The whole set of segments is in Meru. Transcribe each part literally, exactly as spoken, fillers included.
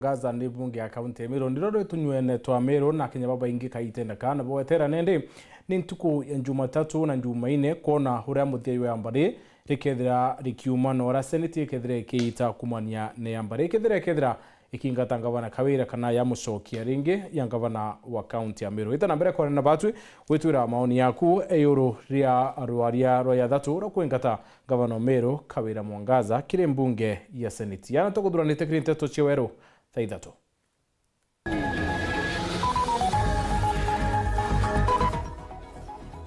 Gaza ni bunge ya kaunti ya Meru. Ndiro rwitunyuene twa Meru na Akenya babaingi kaitene kana bwetera nende ni ntuku ya Jumatatu na Jumaine kwona uria muthia ywa yambari rikethira rikiuma na uria Senate ikethira ikiita kumania ni yambari ikethira ikethira ikingata ngavana Kawira kana yamucokia ringi ya ngavana wa kaunti ya Meru. Ita na mbere kwarana na batwi gwitwira maoni yaku iguru ria rwaria rwa yathatu rwa kwingata ngavana wa Meru Kawira Mwangaza kiri mbunge ya Senate. Yana tukuthuranite kiri nteto cia weru thaa ithatu.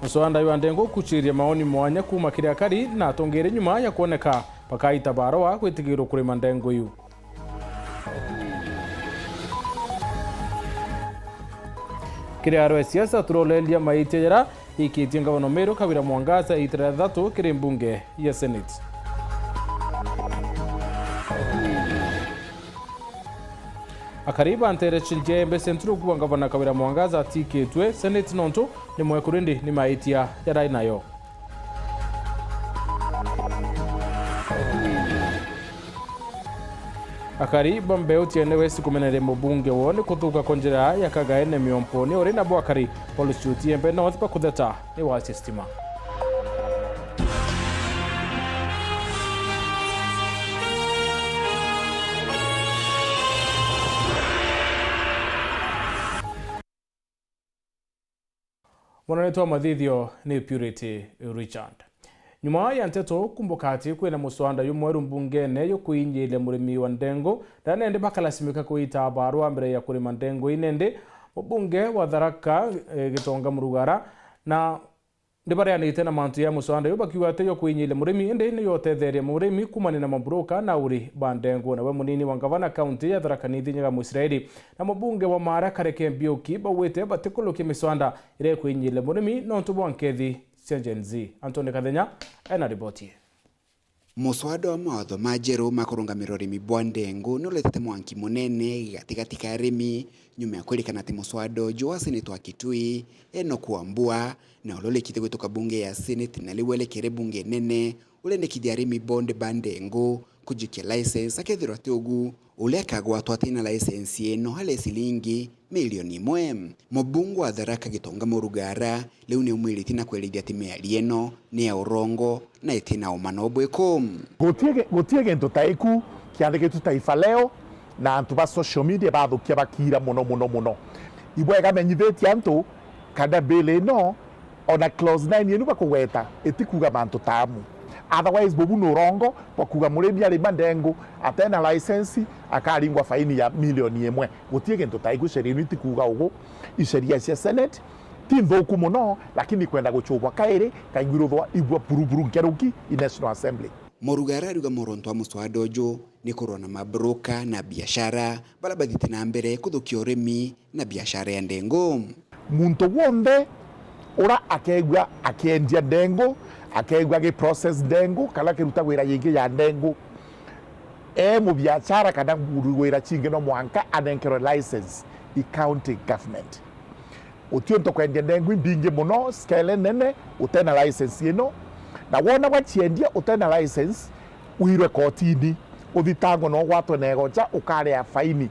Muswanda wa ndengu kuchiria maoni mwanya kuma kiri akari na atongeri nyuma ya kwoneka bakaita barua gwitigirwo kurima ndengu iu. Kiri arwe siasa turoleria maitia jara ikitie ngavana Meru Kawira Mwangaza itira ithatu kiri mbunge ya Senate. Akari ba ntere cia Embe Central kuuga ngavana Kawira Mwangaza atikitwe Senate nontu ni mwekuru indi ni maitia jarai nayo. Akari ba Mbeu Tiene West kumeneria mubunge woo ni kuthuka kwa njira ya Kagaene Miomponi uri nabo akari Paul Chuti Embe North bakutheta ni wacia stima. Mwananitwa mathithio ni Purity Richard. Nyuma ya nteto kumbuka ati kwina muswanda jumweru mbungene jukuinyiria murimi wa ndengu, na nende bakalasimika kuita barua mbere ya kurima ndengu inende, mubunge wa Tharaka, eh, Gitonga Murugara, na Ni bareanite na mantu ya muswanda uyu bakiuga ati yo kwinyiria murimi, indi ni yo utetheria murimi kumania na mabroka na uri ba ndengu. Na we munini wa ngavana kaunti ya Tharaka Nithi Nyaga Mwisraeli na mubunge wa Maara Kareke Mbiuki baugite batikulukia miswanda iria ikwinyiria murimi nontu bwa nkethi cia Gen Z. Anthony Kathenya ena riboti. Muswada wa mawatho majeru ma kurungamira urimi bwa ndengu ni uletete mwanki munene gatigati ka arimi, nyuma ya kwirikana ati muswada uju wa Senate wa Kitui eno kuambua, na uria urikite gwituka bunge ya Senate na riu werekere bunge nene, urendekithia arimi bonthe ba ndengu kujukia license, akethirwa ati ugu, uria akagwatwa atina license ino aria ciringi milioni imwe. Mubunge wa Tharaka Gitonga Murugara riu ni umwirite na kwerithia ati miario ino ni ya urongo na itina uma no bwiku. Gutie gi-, gutie gintu ta iku kiandikitwe Taifa Leo na antu ba social media bathukia bakiira muno, muno, muno. Ibwega menyithitie antu kana bill ino, ona clause nine inu bakugweta, itikuuga mantu ta amu. Otherwise, bubu ni urongo bwa kuuga murimi arima ndengu atena license akaringwa faini ya milioni imwe. Gutie gintu ta iku, sheria inu itikuuga ugu. Isheria cia Senate ti nthuku muno, lakini kwenda guchubwa kairi, kaiguruthwa ibwa buruburu nkeruki i National Assembly. Murugara ariuga muronto wa muswada uju ni kurwa na mabroka na biashara baria bathiite na mbere kuthukia urimi na biashara ya ndengu. Muntu wonthe ura akegua akiendia ndengu, akegua gi process ndengu, kana akiruta wira yingi ya ndengu, e mubiashara kana wira chingi, no mwanka anenkerwe license i county government. Uti untu kwendia ndengu imbingi muno, scale nene, utena license ino. Na wona wachiendia utena license, wirwe kotini, uthitangwe na ugwatwe na igocha, ukaria faini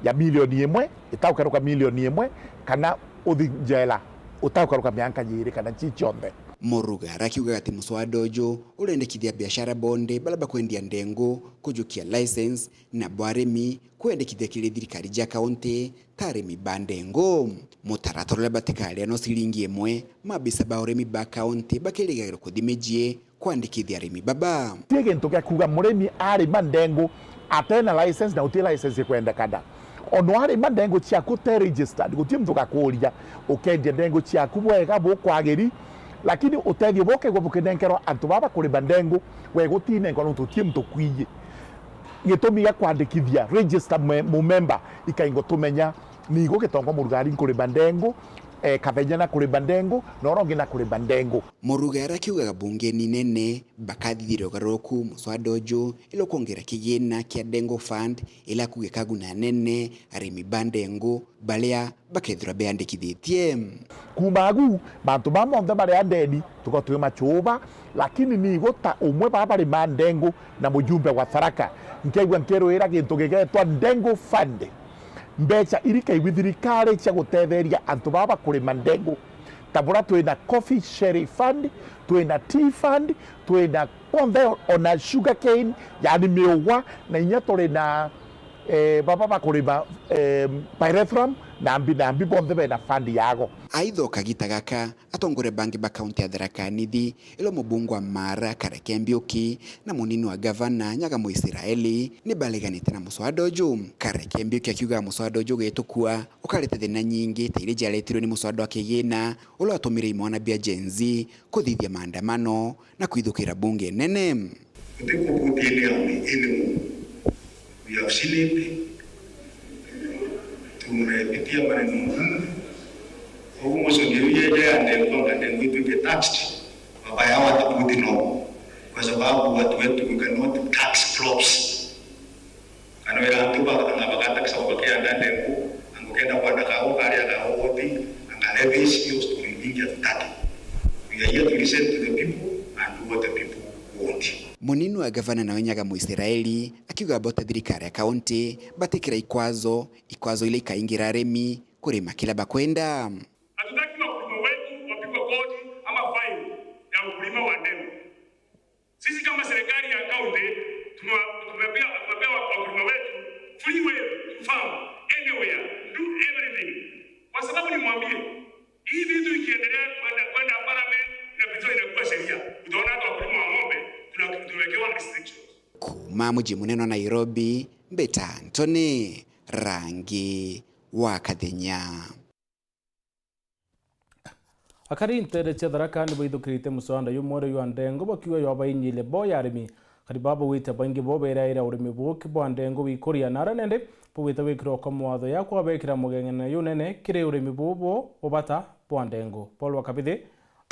ya milioni imwe, itaukaruka milioni imwe, kana uthi njela, utaukaruka mianka yiri kana chi chionthe. Muruga arakiugaga ati muswada uju urendekithia biashara bonthe baria bakwendia ndengu kujukia license, na bo arimi kwendekithia kiri thirikari ja kaunti ta arimi ba ndengu. Mutaratara uria batikaria no ciringi imwe, maabisa ba urimi ba kaunti bakirigagirwa kuthi mijie kwandikithia arimi baba. Ti gintu gia kuuga murimi arima ndengu atena license na uti license ikwendekana. Ono arima ndengu ciaku uti registered, guti muntu ugakuria, ukendia ndengu ciaku bwega bukwagiri, lakini utethio bukegwa bukinenkerwa antu baba kurima ndengu, we gutinengwa nontu uti muntu kwiji. Gitumi gia kwandikithia, register me-, mumemba, ikaingo tumenya, nigo Gitonga Murugari nkurima ndengu, Eh, Kathenya na kurima ndengu, na uria ungi na kurima ndengu. Muruga arakiugaga bungeni nene bakathithia ugaruruku muswada uju, ila ukwongera kigina kia Ndengu Fund, ila akuge kaguna nene arimi ba ndengu baria bakethirwa beandikithitie. Kuuma agu, mantu mama monthe maria ndeni, tukorwa twi machuba, lakini nigo ta umwe baba bari ma ndengu na mujumbe wa Tharaka, nkeigua nkiruira gintu gigetwa Ndengu Fund. Mbeca iri kaigwi thirikari cia gutetheria antu baba bakurima ndengu. Ta bura twina coffee sherry fund, twina tea fund, twina onthe ona sugar cane, yani miugwa, na inya turi na, eh, baba bakurima, eh, pyrethrum, na mbi, na mbi bonthe bena fund yago. Aitha o kagita gaka, atongoria bangi ba kaunti ya Tharaka Nithi, ilo mubunge wa Mara Kareke Mbiuki na munini wa gavana Nyaga Muisiraeli ni bareganite na muswada uju. Kareke Mbiuki akiuga muswada uju ugitukua ukarete thina nyingi ta iria ciaretirwe ni muswada wa kigina uria watumire imwana bia Gen Z kuthithia maandamano na kwithukira bunge nene. Guti kubutia ni amwe ilimu. We have seen it. Tumepitia maneno magumu. Koguo mwisho ndio yeye ya ndengu, anga ndengu ituike taxed. Baba yao atakuti no. Kwa sababu watu wetu, we cannot tax crops. Kana wira antu ba, anga bagataxa bakianda ndengu, anga ukenda kwanda kago karia kago goti, anga levies, hiyo story mingi hatutaki. We are here to listen to the people and do what the people want. Munini wa gavana nawe Nyaga Muisiraeli akiuga bote thirikari ya kaunti batikira ikwazo, ikwazo ile ikaingira arimi kurima kila bakwenda. Hatutaki wakulima wetu wapigwe kodi ama fine ya ukulima wa ndengu. Sisi kama serikali ya kaunti tumewa-, tumepea, tumepea wa-, wakulima wetu free way to farm anywhere, do everything. Kwa sababu nimwambie, hii vitu ikiendelea kwenda, kwenda parliament, inapitishwa, inakuwa sheria, utaona hata wakulima wa ng'ombe tuna-, tunawekewa restrictions. Kuuma muji munene wa Nairobi, mbeta Anthony Rangi wa Kathenya. Akari nteere cia Tharaka ni baithukirite muswanda jumwe uri jwa ndengu bakiuga jwabainyiile bo ya arimi. Akari baa baugite baingi bo beraira urimi buki bwa ndengu wikuria na aria nende bugite gwikirwa kwa mawatho ya kwabekira mugeng'anano junene kiri urimi buu bo ubata bwa ndengu. Paul wa Kabithi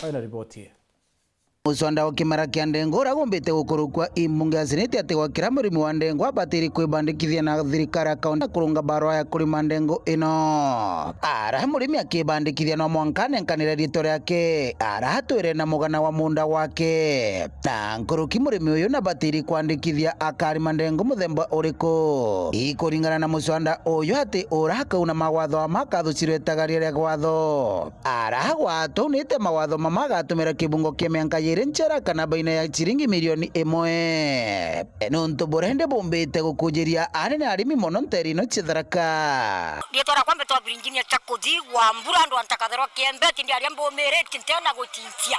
aina riboti ii. Muswanda wa kimera kia ndengu uria gumbite gukurukua i mbunge ya seneti ati gwa kira murimi wa ndengu abatiri kwibandikithia na thirikari ya kaunti ya kurunga barua ya kurima ndengu ino. Ara murimi akibandikithia no mwanka anenkanire riitwa riake, ara atwire na mugana wa munda gwake. Na nkuruki murimi uyu nabatiri kwandikithia akarima ndengu muthemba uriku. Ikuringana na muswanda uyu ati ura akauna mawatho ama akathucirwe itagaria ria gwatho. Ara gwatwa aunite mawatho mama agatumira kibungo kia mianka yiri nchera kana baina ya ciringi milioni imwe. Nuntu burende bumbite gukujiria anene arimi mono nteere ino cia Tharaka. Riitwa riakwa mbitwa Virginia Chakuthi wa Mbura, andu antakatherwa Kiembeti, ndi aria mbumirite nteena gutintia.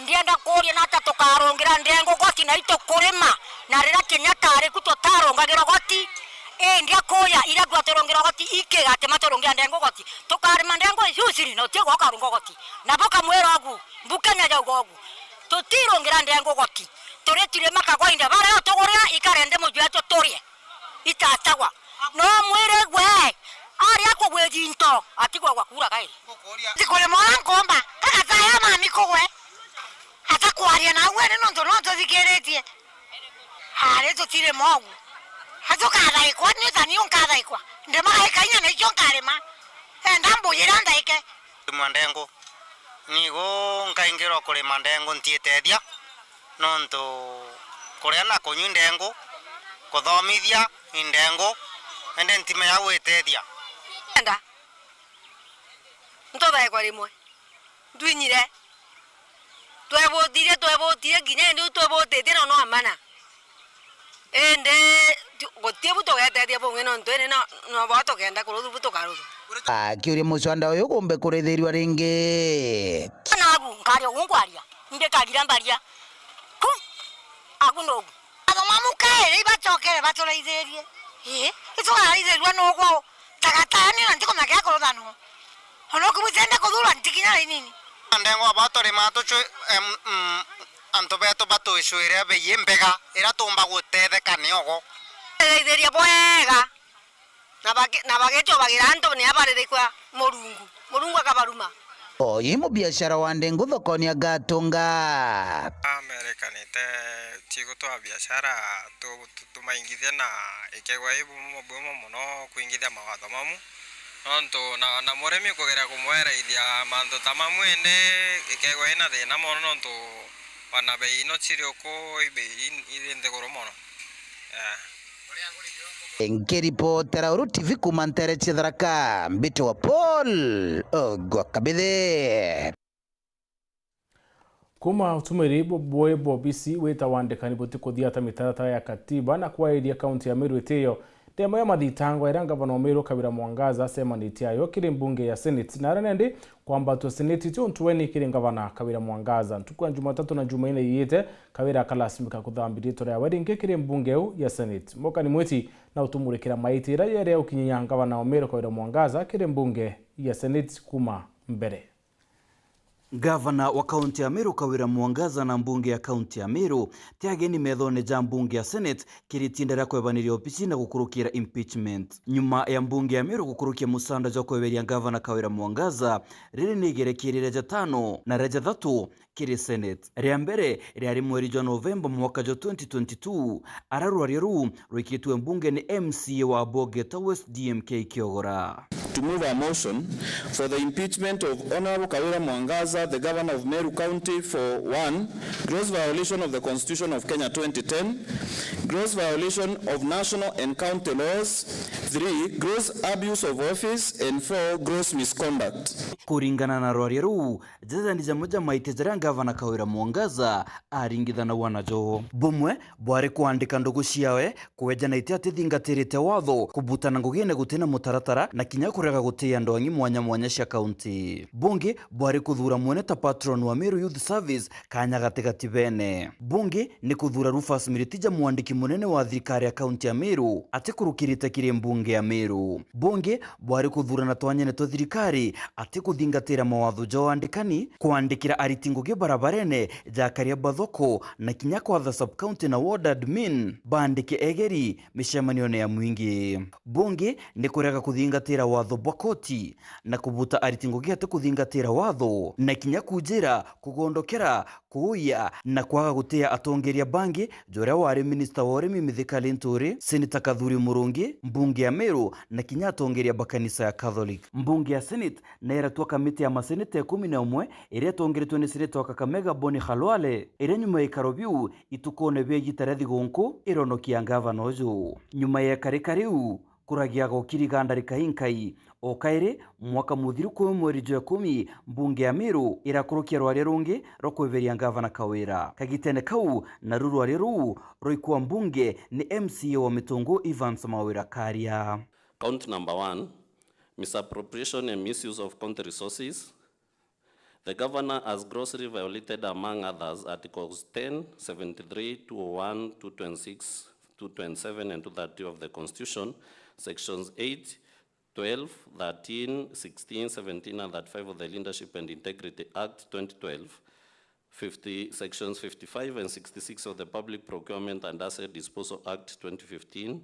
Ndienda kuuria nata tukarungira ndengu goti na itukurima, na riria Kenyatta ari ku tutarungagirwa goti? Indi akuuria iria gwaturungira goti iki gati maturungira ndengu goti? Tukarima ndengu uciri na uti gwa ukarunga goti. Na bukamwira ugu, mbu Kenya yauga ugu. Tutirungira ndengu goti. Turi turima kagwainda baria utuguria ikarende muju wetu turie. Itatagwa. No mwire gwe, aria kugwi ginto, atigwa gwa kura kairi. Ti kurima uria nkomba, kagataya mami kugwe. Atakwaria na ugwe ni nontu no tuthikiritie. Ari tutirima ugu. Atukathaikwa, ni tani unkathaikwa. Ndima gaika inya na ikio nkarima. Enda mbujira nthaike. Kurima ndengu. Nigu nkaingirwa kurima ndengu ntiitethia, nontu kuria na kunywa i ndengu, kuthomithia i ndengu, indi ntimenya gwitethia. Enda. Ntuthaikwa rimwe. Ntwinyire. Twebutirie, twebutirie, nginya indi u twebutitie no no amana. Indi ti-, guti bu tugetethia bungi nontu indi no, no bo tukenda kuruthu bu tukaruthu. Akiuria muswanda uyu gumbe kurithirua ringi. Nabu nkaria ugu nkwaria, ndikagira mbaria. Ku, agu nogu. Atho mamu kairi ibacokere baturaithirie. Ii, itukaraithirua nugwa u. Tagatani na ntikumenya kia kuruthanwa. Ona ukibwitende kuthurwa ntikinya na inini. Ndengo aba turima tucwi, em, mm, antu betu batwicwire bei imbega iria tumba gutetheka niogo. Turaithiria bwega. Na Bage-, na bagechobagira antu ni abaririkwa Murungu. Murungu akabaruma. Oyi mubiashara wa ndengu thokoni agatunga. Amerikanite chigutwa biashara tu-, tu-, tumaingithie na ikegwa i bumwe bumwe mono kuingithia mawatho mamu. Nontu na, na murimi kugeria kumwereithia mantu ta mamu indi ikegwa ina thina mono nontu wana bei ino chiri uku i bei in-, iri nthiguru mono. Eh. Nkiripotera Uru T V kuma ntere cia Tharaka, mbitwa Paul Ogwa Kabithe. Kuma utumiri bubui bwa obisi wita wandikani butikuthiata mitaratara ya katiba na kwairia kaunti ya Meru itiyo, ndemo ya mathitango iria ngavana wa Meru Kawira Mwangaza acemanitie ayo kiri mbunge ya Senate, na aria nendi kwambatwa Senate ti untu weni kiri ngavana Kawira Mwangaza. Ntuku ya Jumatatu na Jumaine iite, Kawira akalasimika kuthambia riitwa riawe ringi kiri mbunge iu ya Senate. Mokani Mwiti na utumurikira maiti iria yere ukinyia ngavana wa Meru Kawira Mwangaza kiri mbunge ya Senate kuma mbere. Ngavana wa kaunti ya Meru Kawira Mwangaza na mbunge ya kaunti ya Meru ti ageni methone ja mbunge ya Senate kiri itinda ria kwebaniria obici na gukurukira impeachment. Nyuma ya mbunge ya Meru gukurukia musanda jwa kweberia ngavana Kawira Mwangaza, riri ni igerekia ria jatano na ria jathatu kiri Senate. Ria mbere riari mweri jwa Novemba mwaka jwa twenty twenty-two, ara rwaria ruu rwikitwe mbunge ni M C A wa Bogeta West D M K Kiogora. To move a motion for the impeachment of Honorable Kawira Mwangaza, the Governor of Meru County, for one, gross violation of the Constitution of Kenya twenty ten, gross violation of national and county laws, three, gross abuse of office, and four, gross misconduct. Kuringana na rwaria ruu, jaja ni jamwe ja maitia jaria ngavana Kawira Mwangaza aringithanagua najo. Bumwe bwari kwandika ndugu ciawe kweja na itia atithingatirite watho, kubutana ngugine gutina mutaratara, na kinya kurega gutia ndwang'i mwanya mwanya cia kaunti. Bungi bwari kuthura mwene ta patron wa Meru Youth Service, Kanya Gatigati Bene. Bungi ni kuthura Rufus Miritija, mwandiki munene wa thirikari ya kaunti ya Meru, atikurukirite kiri mbunge ya Meru. Bungi bwari kuthurana twanyene twa thirikari atikuthingatira mawatho ja wandikani, kwandikira ariti ngugi barabarene, jakaria bathoko, na kinya kwatha sub-county na ward admin bandike egeri micemanione ya mwingi. Bungi ni kurega kuthingatira watho bwa koti na kubuta ariti ngugi atikuthingatira watho, na kinya kunjira, kugondokera, kuuya na kwaga gutia atongeria bangi, ja uria wari minista wa urimi Mithika Linturi, Seneta Kathuri Murungi, mbunge ya Meru, na kinya atongeria ba kanisa ya Catholic. Mbunge ya Senate neeratwa kamiti ya maseneta ikumi na umwe iria itongeretwe ni seneta wa Kakamega Boni Khalwale, iria nyuma ya ikaro biu itukune bia igita ria thigunku ironokia ngavana uju. Nyuma ya ikarika riu, kuragia gokiriga ndarika inkai. O kairi, mwaka muthiru kwi mweri jwa ikumi, mbunge ya Meru irakurukia rwaria rungi rwa kweberia ngavana Kawira. Kagitene kau, naru rwaria ruu rwaikua mbunge ni M C A wa Mitungu Evans Mawira Karia. Count number one, misappropriation and misuse of county resources. The governor has grossly violated, among others, Articles ten, seventy-three, two oh one, two twenty-six, two twenty-seven, and two thirty of the Constitution, Sections eight, twelve, thirteen, sixteen, seventeen, and thirty-five of the Leadership and Integrity Act twenty twelve, fifty, Sections fifty-five and sixty-six of the Public Procurement and Asset Disposal Act twenty fifteen,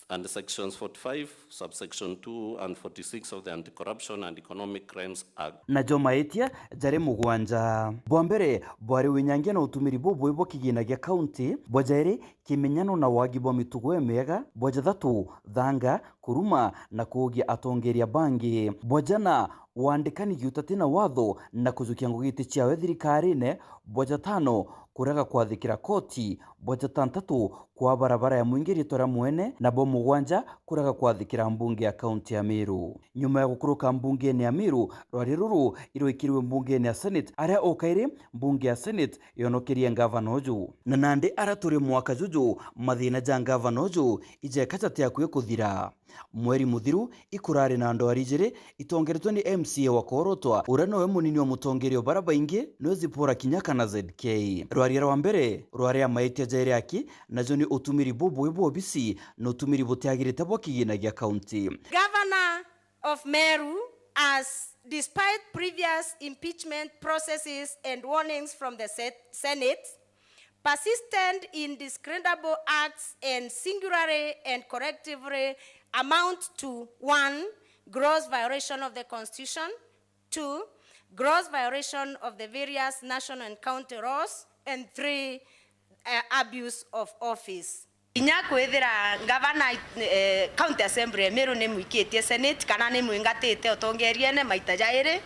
and Sections forty-five, subsection two and forty-six of the Anti-Corruption and Economic Crimes Act. Najo maitia jari mugwanja. Bwa mbere, bwari winyangia na utumiri bubui bwa kigina gia kaunti. Bwa jairi, kimenyano na wagi bwa mitugo imiega. Bwa jathatu, thanga, kuruma, na kuugia atongeria bangi. Bwa jana, wandikani giutati na watho na kujukia ngugi iti ciawe thirikarine. Bwa jatano, kurega kwathikira koti. Bwa jatantatu, kwa barabara ya mwingi riitwa ria mwene, na bwa mugwanja, kurega kwathikira mbunge ya kaunti ya Meru. Nyuma ya gukuruka mbungene ya Meru, rwaria ruru irwikirwe mbungene ya Senate, aria o kairi mbunge ya Senate yonokerie ngavana uju. Na nandi aria turi mwaka juju, mathina ja ngavana uju ijeka jati akui kuthira. Mweri muthiru, ikurari na ndwari ijiri itongeretwe ni M C A wa Korotwa, uria nowe munini wa mutongeria o bara baingi, niwe Zipporah Kinyaka na Z K. Rwaria rwa mbere rwari a maitia jairi aki, najo ni utumiri bubui bwa obisi na utumiri butiagirite bwa kigina gia kaunti. Governor of Meru has, despite previous impeachment processes and warnings from the se-, Senate, persistent in discreditable acts and singularly and collectively amount to one, gross violation of the Constitution, two, gross violation of the various national and county laws, and three, uh, abuse of office. Kinya kwithira ngavana, eh, County Assembly ya Meru ni mwikitie Senate kana ni mwingatite utongeriene maita jairi,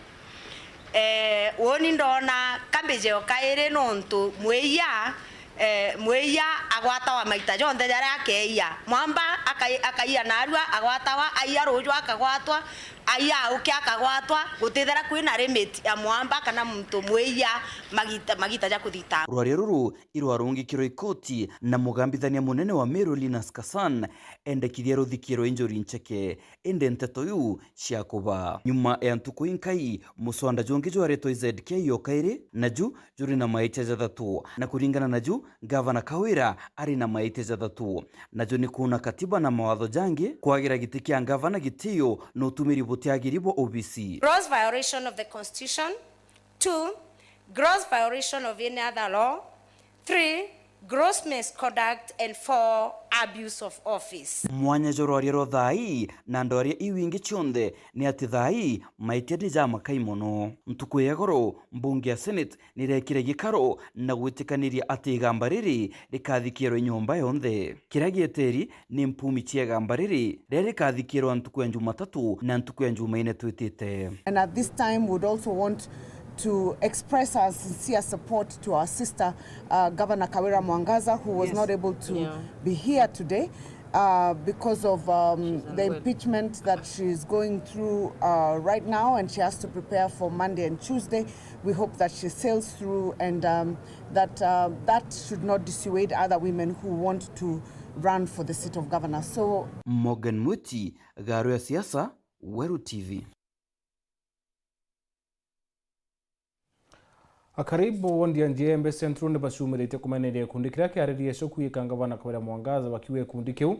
eh, uuni ndona kambije o kairi nontu mwiya, eh, mwiya agwatawa maita jonthe jaria akeia. Mwamba akai-, akaia narua agwatawa, aia ruju akagwatwa, aia auke akagwatwa, gutithira kwina limit ya mwamba kana muntu mwiya magita, magita ja kuthitangwa. Rwaria ruru irwarungikirwe ikoti na mugambithania munene wa Meru Linus Kasan endekithia ruthikirwe injuri ncheke, indi nteto iu cia kuba. Nyuma ya ntuku inkai, muswanda jungi jwaretwe i Z K o kairi, naju juri na maitia jathatu, na kuringana naju, Gavana Kawira ari na maitia jathatu, naju ni kuuna katiba na mawatho jangi, kwagira giti kia ngavana gitio na utumiri butiagiri bwa obisi. Gross violation of the Constitution, two, gross violation of any other law, three, gross misconduct, and four, abuse of office. Mwanya jwa rwaria rwa thaa ii na ndwaria iu ingi cionthe ni ati thaa ii maitia ni jamakai mono. Ntuku ya igoro, mbunge ya Senate nirekire gikaro na gwitikaniria ati igamba riri rikathikirwe nyomba yonthe. Kiria gieteri ni mpumi cia igamba riri riria rikathikirwa ntuku ya Jumatatu na ntuku ya Jumaine twitite. And at this time, would also want to express our sincere support to our sister, uh, Governor Kawira Mwangaza, who was Yes. not able to Yeah. be here today, uh, because of, um, She's the unwell. impeachment that she's going through, uh, right now, and she has to prepare for Monday and Tuesday. We hope that she sails through and, um, that, uh, that should not dissuade other women who want to run for the seat of governor. So Morgan Muti, Garu ya Siasa, Weru T V. Akari ba wondi ya Njia Embe Central ni baciumiritie kumeneria gikundi kiria kiaririe cio kwika ngavana Kawira Mwangaza, bakiuga gikundi kiu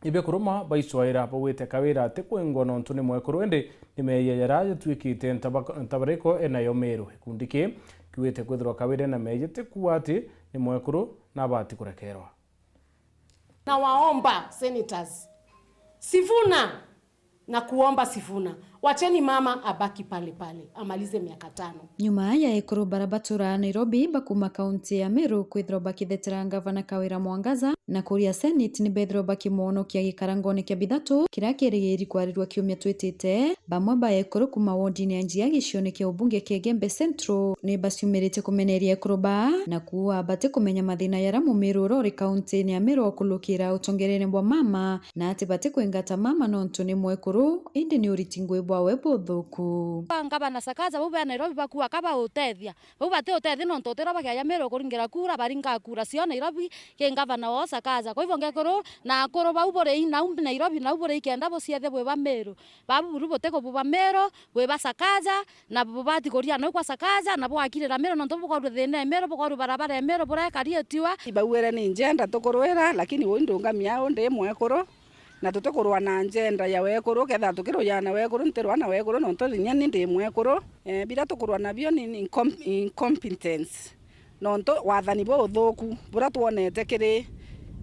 ni bia kuruma baicwaira, baugite Kawira atikwingwa nontu ni mwekuru, indi ni meeyia jaria jatuikite ntaba-, ntabariko enayo Meru. Gikundi kii kiugite kwithirwa Kawira ena meeyia ti kuuga ati ni mwekuru na abati kurekerwa. Nawaomba senators, Sifuna, na kuomba Sifuna, wacheni mama abaki pale pale, amalize miaka tano. Nyuma ya ekuru bara baturaa Nairobi bakuma kaunti ya Meru kwithirwa bakithetera ngavana Kawira Mwangaza na kuria Senate ni bethirwa bakimwonokia gikarangone kia bithatu kiria kirigiri kwarirua kiumia twitite, bamwe ba ekuru kuma wodini ya Njia gicione kia ubunge kia Igembe Central ni baciumiritie kumeneria ekuru baa na kuuga batikumenya mathina jaria mumiru uria uri kaunti-ini ya Meru ukulukira utongerene bwa mama, na ati batikwingata mama nontu ni mwekuru, indi ni uriti ngui bwawe buthuku. Ngavana Sakaja bau ba Nairobi bakua ka bautethia. Bau batiutethia nontu utira bakiaja Meru kuringira kura, baringa kura cio Nairobi ki ngavana wao Sakaja. Kwa hivyo ngekuru na akuru bau buri nau Nairobi, nau buri kenda buciethe bwi ba Meru. Babu buru butikububa Meru, bwi ba Sakaja, na bubati kuria nau kwa Sakaja, na bwakirira Meru, nontu bukorwa thina e Meru, bukorwa barabara e Meru, burekari itiwa. Ibauire ni njenda tukurwira, lakini uu ndungamia uu ndi mwekuru, na tutikurwa na njenda ya wekuru, kethira tukirujana wekuru, ntirwa na wekuru, nontu inya ni ndi mwekuru. Eh, biria tukurwa nabio ni, ni incom-, incompetence, nontu wathani buthuku buria twonete kiri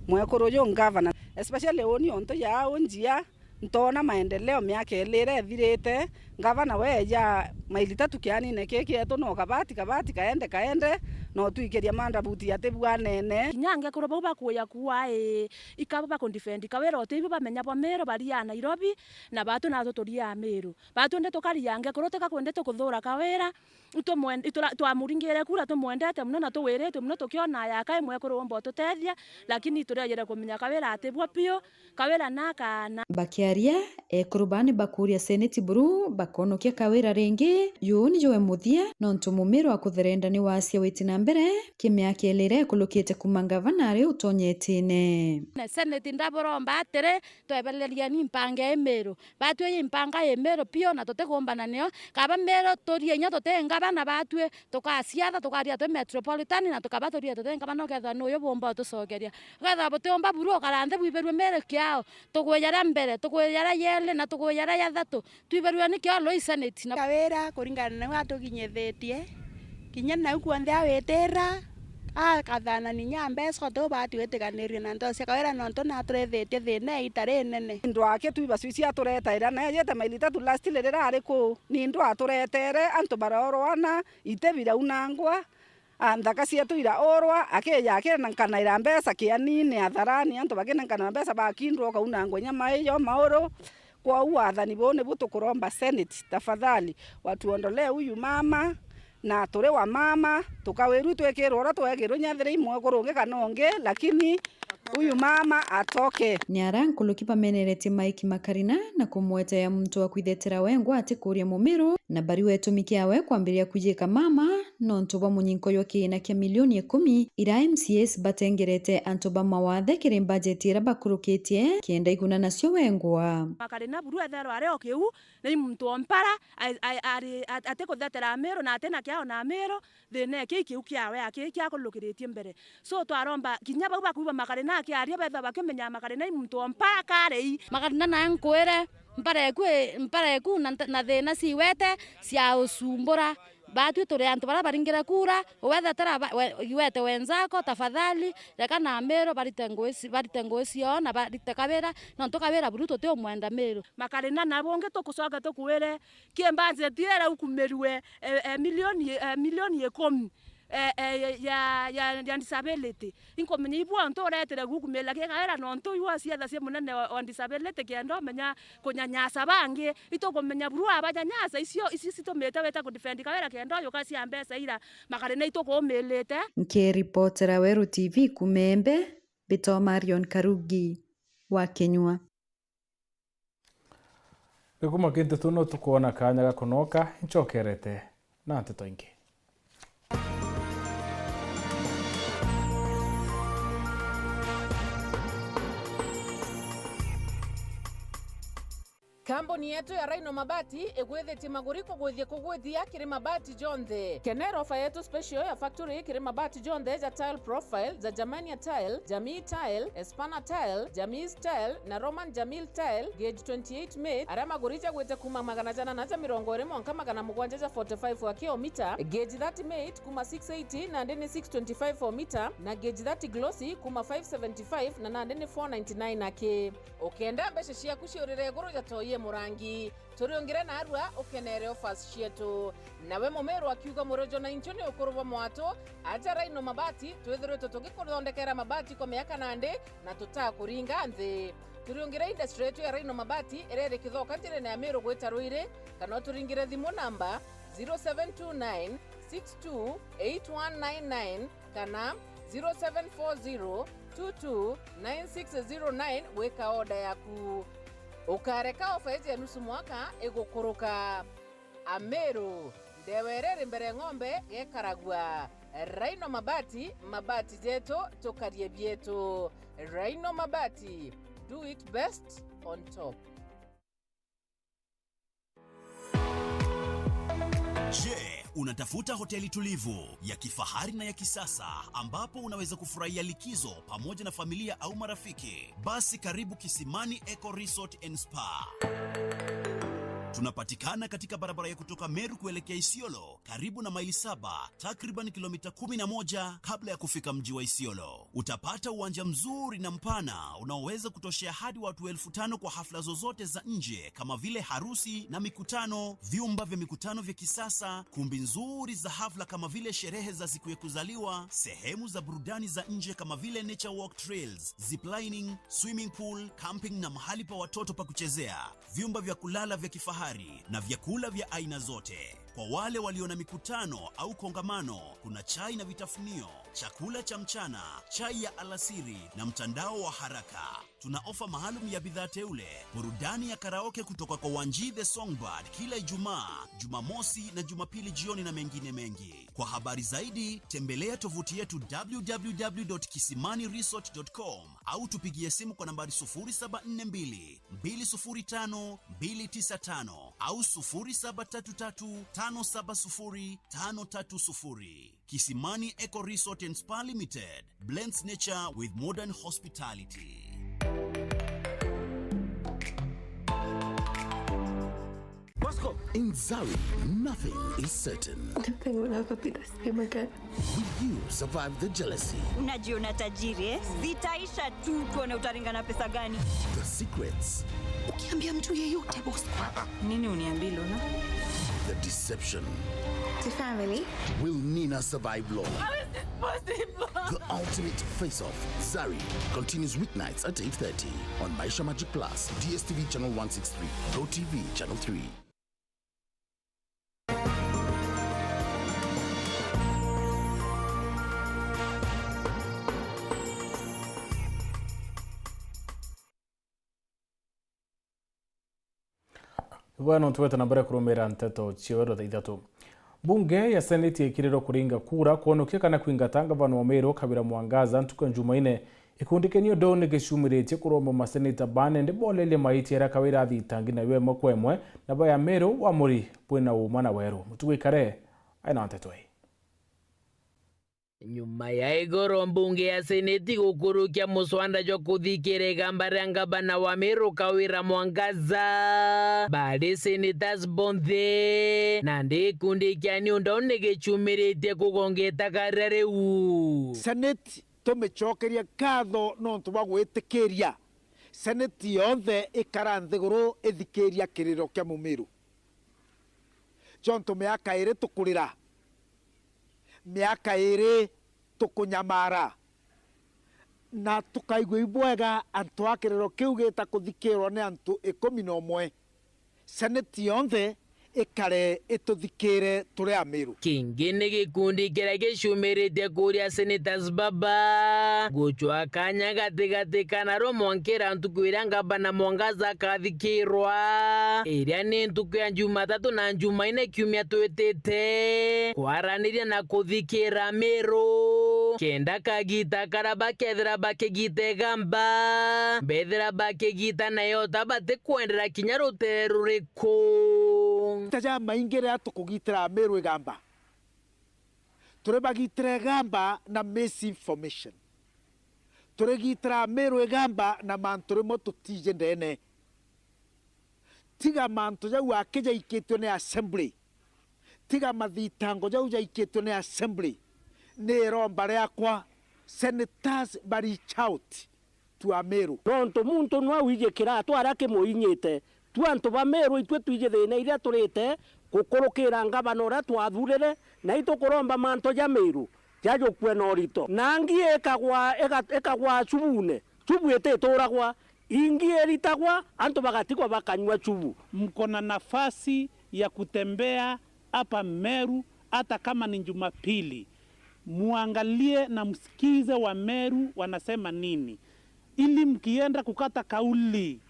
mwekuru uyu ngavana, especially uu niontu ya uu Njia, ntoona maendeleo miaka iiri iria ithirite, ngavana we eeja maili tatu kianine kii kietu, no kabati, kabati, kaende, kaende, no twikiria mandabuti atibwanene. Kinya angekuru bau bakuuja kuuga, ii, ikaba bakundifendi Kawira utibio bamenya bwa Meru, bariaa Nairobi, na baatu naatu turiaa Meru. Baatu ndi tukaria angekuru, tika kwindi tukuthuura Kawira, Itwe mwen-, itwe ra-, twamuringire kura, tumwendete mono na tuwiritwe mono, tukiona ayaka e mwekuru umba ututethia, lakini turejere kumenya Kawira atibwo piu, Kawira na akaana. Bakiaria, ekuru baa ni bakuuria seneti buru bakonokia Kawira ringi, juu ni jwe muthia, nontu mumiru wa kutherenda ni wasia witi na mbere, ki miaka iiri iria ikulukite kuuma ngavana ari utonyetine. Na seneti ndaburomba atiri, twebererieni mpanga i Miru. Batwi i mpanga i Miru piu na tutikumbana nio. Kaba Miru turie inya tuti ngabana, batwi tukaciatha, tukaria twi metropolitan na tukaba turie tuti ngabana, ukethwa ni uyu bumba utucokeria. Ukethwa butiumba buru ukara nthi bwibirue Miru kiao. Tugwi jaria mbere, tugwi jaria jeri na tugwi jaria jathatu. Twibirue ni kiao lui seneti na Kawira kuringana na nau atukinyithitie. Kinya nau kwonthe awitira, Akathana ni nya mbeca, uti ubati gwitiganiria na ntocia kawira, nontu naturethetie thina iita rinene. Ndwake tu ibacu icio aturetaira, na ejete maili itatu last riria ari kuu, ni ndwa aturetere, antu baraorwa na iti biraunangwa, a, nthaka cietu iraorwa, akija akinenganaira mbeca kianini atharani, antu bakinenganaira mbeca bakindwa ukaunangwa inya maiyo mauru. Kwou wathani buu nibu tukuromba Senate, tafadhali, watuondolee huyu mama, na turi wa mama, tukawirua twikirwa uria twegirwe, nyathire imwekuru ungi kana ungi, lakini huyu mama atoke. Ni ara nkuruki bameneretie Mike Makarina na kumwetea muntu wa kwithetera wengwa atikuria Mumiru, na bari wetumi kiawe kwambiria kwijika mama, nontu bwa munyinko jwa kiina kia milioni ikumi, ira M C As batengerete antu ba mawathe kiri mbajeti iria bakurukitie, kenda iguna nacio wengwa. Makarina buru etherwa ari o kiu, ni muntu o mpara, a-, a-, ari, at-, atikuthetera Amiru na atina kiao na Amiru, thina iki kiu kiawe aki kiakurukiritie mbere. So twaromba kinya bau bakuigua Makarina akiaria bethwa bakimenya Makarina i muntu o mpara karei. Makarina na nkwire, mpara eku i-, mpara eku na nta-, na thina ciwete cia ucumbura. Batwi turi antu baria baringire kura, wethetera ba-, we-, iwete wenzako, tafadhali, reka na Amiru barite ngui ci-, barite ngui ciao na barite kawira, nontu kawira buru tuti umwenda Miru. Makarina na bungi tukucoka tukwire, ki budget iria ukumirue, e, e, milioni, e, milioni ikumi, e, e, ya, ya, ya disability. Inkumenya ibu antu uretire gukumira ki kawira nontu iwe cietha cia munene wa, wa disability kenda umenya kunyanyasa bangi. Itukumenya buru abanyanyasa icio, icio citumite wita kudefend kawira kenda ujuka cia mbeca ira Makarina itukumirite. Nkiripotera Weru T V kuuma Embe, mbitwa Marion Karugi wa Kinyua. Gikuma kintu tu no tukwona kanya ga kunoka, ncokerete na nteto ingi. Kambuni yetu ya Rhino Mabati igwithitie maguri kugwithia kugwithia kiri mabati jonthe. Kenera ofa yetu special ya factory kiri mabati jonthe ja tile profile, ja Germania tile, Jamii tile, Espana tile, Jamis tile na Roman Jamil tile, gauge twenty-eight mate, aria maguri jagwite kuuma magana jana na ja mirongo iri mwanka magana mugwanja ja forty-five wa kilomita, gauge thirty mate kuuma six eighty nandi ni six twenty-five o mita, na gauge thirty glossy kuuma five seventy-five na nandi ni four ninety-nine aki. Ukenda mbeca ciaku ciurire iguru ja toi e murangi, turiungire narua ukenere offers cietu. Nawe Mumiru akiuga murojo na inchu ni ukuru bwa mwatu, aja Rhino Mabati, twithiritwe tugikuthondekera mabati kwa miaka nandi na tutakuringa nthi. Turiungire industry yetu ya Rhino Mabati iria iri Kithoka njirene ya Miru gwita Ruiri, kana uturingire thimu namba zero seven two nine six two eight one nine nine kana zero seven four zero two two nine six zero nine gwika order yaku. Ukareka ofa iji ya nusu mwaka igukuruka. Amiru, ndewa iria iri mbere ng'ombe gekaragua. Rhino Mabati, mabati jetu, tukarie bietu. Rhino Mabati, do it best on top. Je, unatafuta hoteli tulivu, ya kifahari na ya kisasa ambapo unaweza kufurahia likizo pamoja na familia au marafiki? Basi karibu Kisimani Eco Resort and Spa. Tunapatikana katika barabara ya kutoka Meru kuelekea Isiolo, karibu na maili saba, takriban kilomita kumi na moja kabla ya kufika mji wa Isiolo. Utapata uwanja mzuri na mpana unaoweza kutoshea hadi watu elfu tano kwa hafla zozote za nje kama vile harusi na mikutano, vyumba vya mikutano vya kisasa, kumbi nzuri za hafla kama vile sherehe za siku ya kuzaliwa, sehemu za burudani za nje kama vile nature walk trails, ziplining, swimming pool, camping na mahali pa watoto pa kuchezea, vyumba vya kulala vya kifahari na vyakula vya aina zote. Kwa wale walio na mikutano au kongamano, kuna chai na vitafunio, chakula cha mchana, chai ya alasiri na mtandao wa haraka. Tuna ofa maalum ya bidhaa teule, burudani ya karaoke kutoka kwa Wanji the Songbird kila Ijumaa, Jumamosi na Jumapili jioni na mengine mengi. Kwa habari zaidi, tembelea tovuti yetu w w w dot kisimani resort dot com au tupigie simu kwa nambari sufuri saba nne mbili, mbili sufuri tano, mbili tisa tano au sufuri saba tatu tatu, tano saba sufuri, tano tatu sufuri. Kisimani Eco Resort and Spa Limited blends nature with modern hospitality. Bosco, In Zari, nothing is certain. Nothing will ever be the same again. Will you survive the jealousy? Unajiona tajiri, eh? Zitaisha tu, tuone utaringa na pesa gani. The secrets. Ukiambia mtu yeyote, boss. Nini uniambie, Lona? The deception. The family. Will Nina survive, Lona? How is this possible? The ultimate face-off, Zari, continues weeknights at eight thirty on Maisha Magic Plus, D S T V channel one six three, Go T V channel three. Bwana, twete na mbere kurumira nteto cia weru thaa ithatu. Mbunge ya Seneti ikirirwe kuringa kura kwonokia kana kwingata ngavana wa Meru Kawira Mwangaza ntuku ya Njumaine. Gikundi kia New Dawn ni giciumiritie kuromba maseneta bane ndi bolerie maitia aria Kawira athitangi nayo imwe kwa imwe na baya Meru wa Muri bwina uma na weru. Mutugi Kare aina nteto ii. Nyuma ya igoro mbunge ya Seneti gukurukia muswanda jwa kuthikira igamba ria ngavana wa Meru Kawira Mwangaza, bari senators bonthe, nandi gikundi kia New Dawn ni gicumiritie kugongeta karia riu. Senate tumicokerie nkatho nontu bwa gwitikiria Senate yonthe ikara nthiguru ithikiria kiriro kia Mumiru. Jontu miaka iri tukurira, miaka iri tukunyamara, na tukaigua ibwega antu a kiriro kiu gita kuthikirwa ni antu ikumi na umwe. Seneti yonthe ikare ituthikire turi Amiru. Kingi ni gikundi kiria gicumiritie kuria senators baba gucwa kanya gatigati kana rwo mwankira ntuku iria ngavana Mwangaza akathikirwa, iria ni ntuku ya Jumatatu na Jumaine kiumia twitite, kwaraniria na kuthikira Amiru, kenda kagita karia bakethira bakigita igamba, bethira bakigita nayo ta batikwendera kinya rutere ruriku. Ku. Ta jamaingi riria tukugitira Amiru igamba, turi bagitira igamba na misinformation. Turigitira Amiru igamba na mantu rimwe tutiji ndene. Tiga mantu jau aki jaikitue ni assembly. Tiga mathitango jau jaikitue ni assembly. Ni iromba riakwa, senators ba reach out to Amiru. Nontu muntu nwa wiji kiratu aria kimuinyite. Tu antu ba Miru itwe twiji thina iria turite gukurukira ngavana uria twathurire, na itukuromba mantu ja Miru jajukue na urito. Na ngi ikagwa, iga-, ikagwa chubune, chubu itituragwa, ingi iritagwa, antu bagatigwa bakanyua chubu. Mko na nafasi ya kutembea hapa Meru, hata kama ni Jumapili. Muangalie na msikize wa Meru wanasema nini, ili mkienda kukata kauli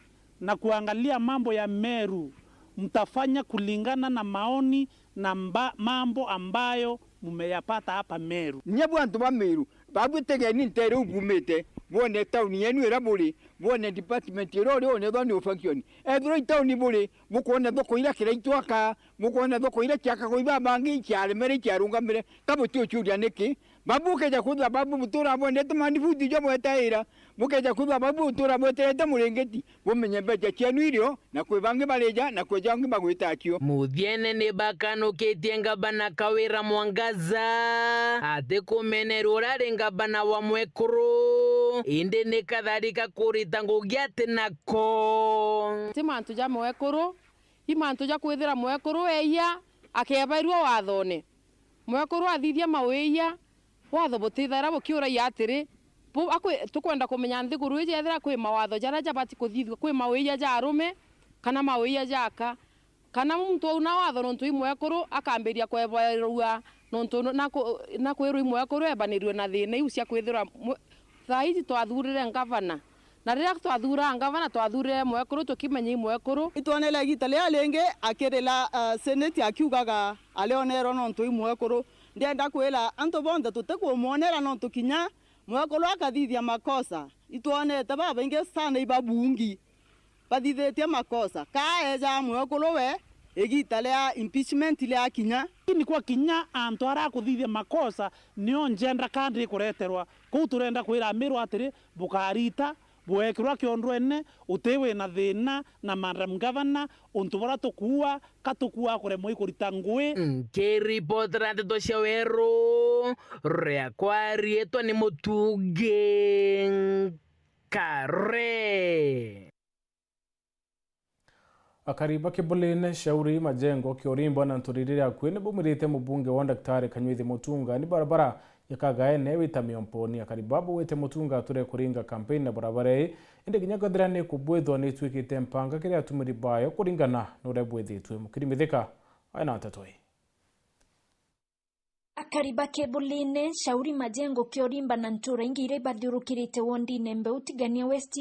na kuangalia mambo ya Meru, mtafanya kulingana na maoni na mba-, mambo ambayo mumeyapata hapa Meru. Nyie bwa antu ba Meru, babu tegeni ntere u bumite, bwone tauni yenu ira buri, bwone department ira uri, one thoni ufakioni. Ethirwa itauni buri, bukwona thoko ira kiraitwaka, bukwona thoko ira ciakagwa ibabangi, iciaremere, iciarungamire, ka butiucuria niki? Babu bukeja kwithirwa babu butura bwendete mani buti jo bwetaira, bukeja kwithirwa babu butura bweterete muringiti, bumenye mbeca cienu irio, na kwi bangi barija, na kwi jangi bagwita acio. Muthiene ni bakanukitie ngavana Kawira Mwangaza ati kumenerwa uria ari ngavana wa mwekuru, indi ni katharika kurita ngugi ati nako. Ti mantu ja mwekuru, i mantu ja kwithira mwekuru eia akebairua wathone. Mwekuru athithia mauiia, watho butithaira bukiuragia atiri, bu-, akwi-, tukwenda kumenya nthiguru iji ethira kwi mawatho jaria jabati kuthithua, kwi mauiia ja arume kana mauiia ja aka, kana muntu auna watho nontu i mwekuru akambiria kwebairua nontu na ku-, na kwirwa i mwekuru ebanirue na thina iu cia kwithirwa mwe-, thaa iji twathurire ngavana. Na riria twathuraa ngavana, twathuurire mwekuru, tukimenya i mwekuru. Itwonere igiita riria ringi akirira, ah, seneti akiugaga arionerwe nontu i mwekuru. Ndienda kwira antu bonthe tutikumwonera nontu kinya mwekuru akathithia makosa. Itwonete babaingi sana i babungi bathithitie makosa. Ka eeja mwekuru we, igiita ria impeachment riakinya. Lakini kwa kinya antu aria akuthithia makosa, nio njenda ka ndikureterwa. Kuu turenda kwira Amiru atiri, bukarita, Bwekirwa kiondwene, uti wina thina na Madam Governor, untu buria tukuua, ka tukuua kuremwa ikurita ngui. Nkiripotera ndeto cia weru, riakwa riitwa ni Mutungi Nkare. Akari ba Kibulini, Shauri, Majengo, Kiorimba na Nturiri ria akui ni baumirite mubunge wa Daktari Kanywithi Mutunga ni barabara ya Kagaene wita Miomponi. Akari ba baugite Mutunga ature kuringa kampeni na barabara ii, indi kinya kwethira ni kubwithwa ni itwikite mpanga kiri atumiri bayo kuringana na uria bwithitwe. Mukiri Mithika aina nteto ii. Akari ba Kibulini, Shauri, Majengo, Kiorimba na ntura ingi iria ibathiurukirite wondine Mbeu Tigania West,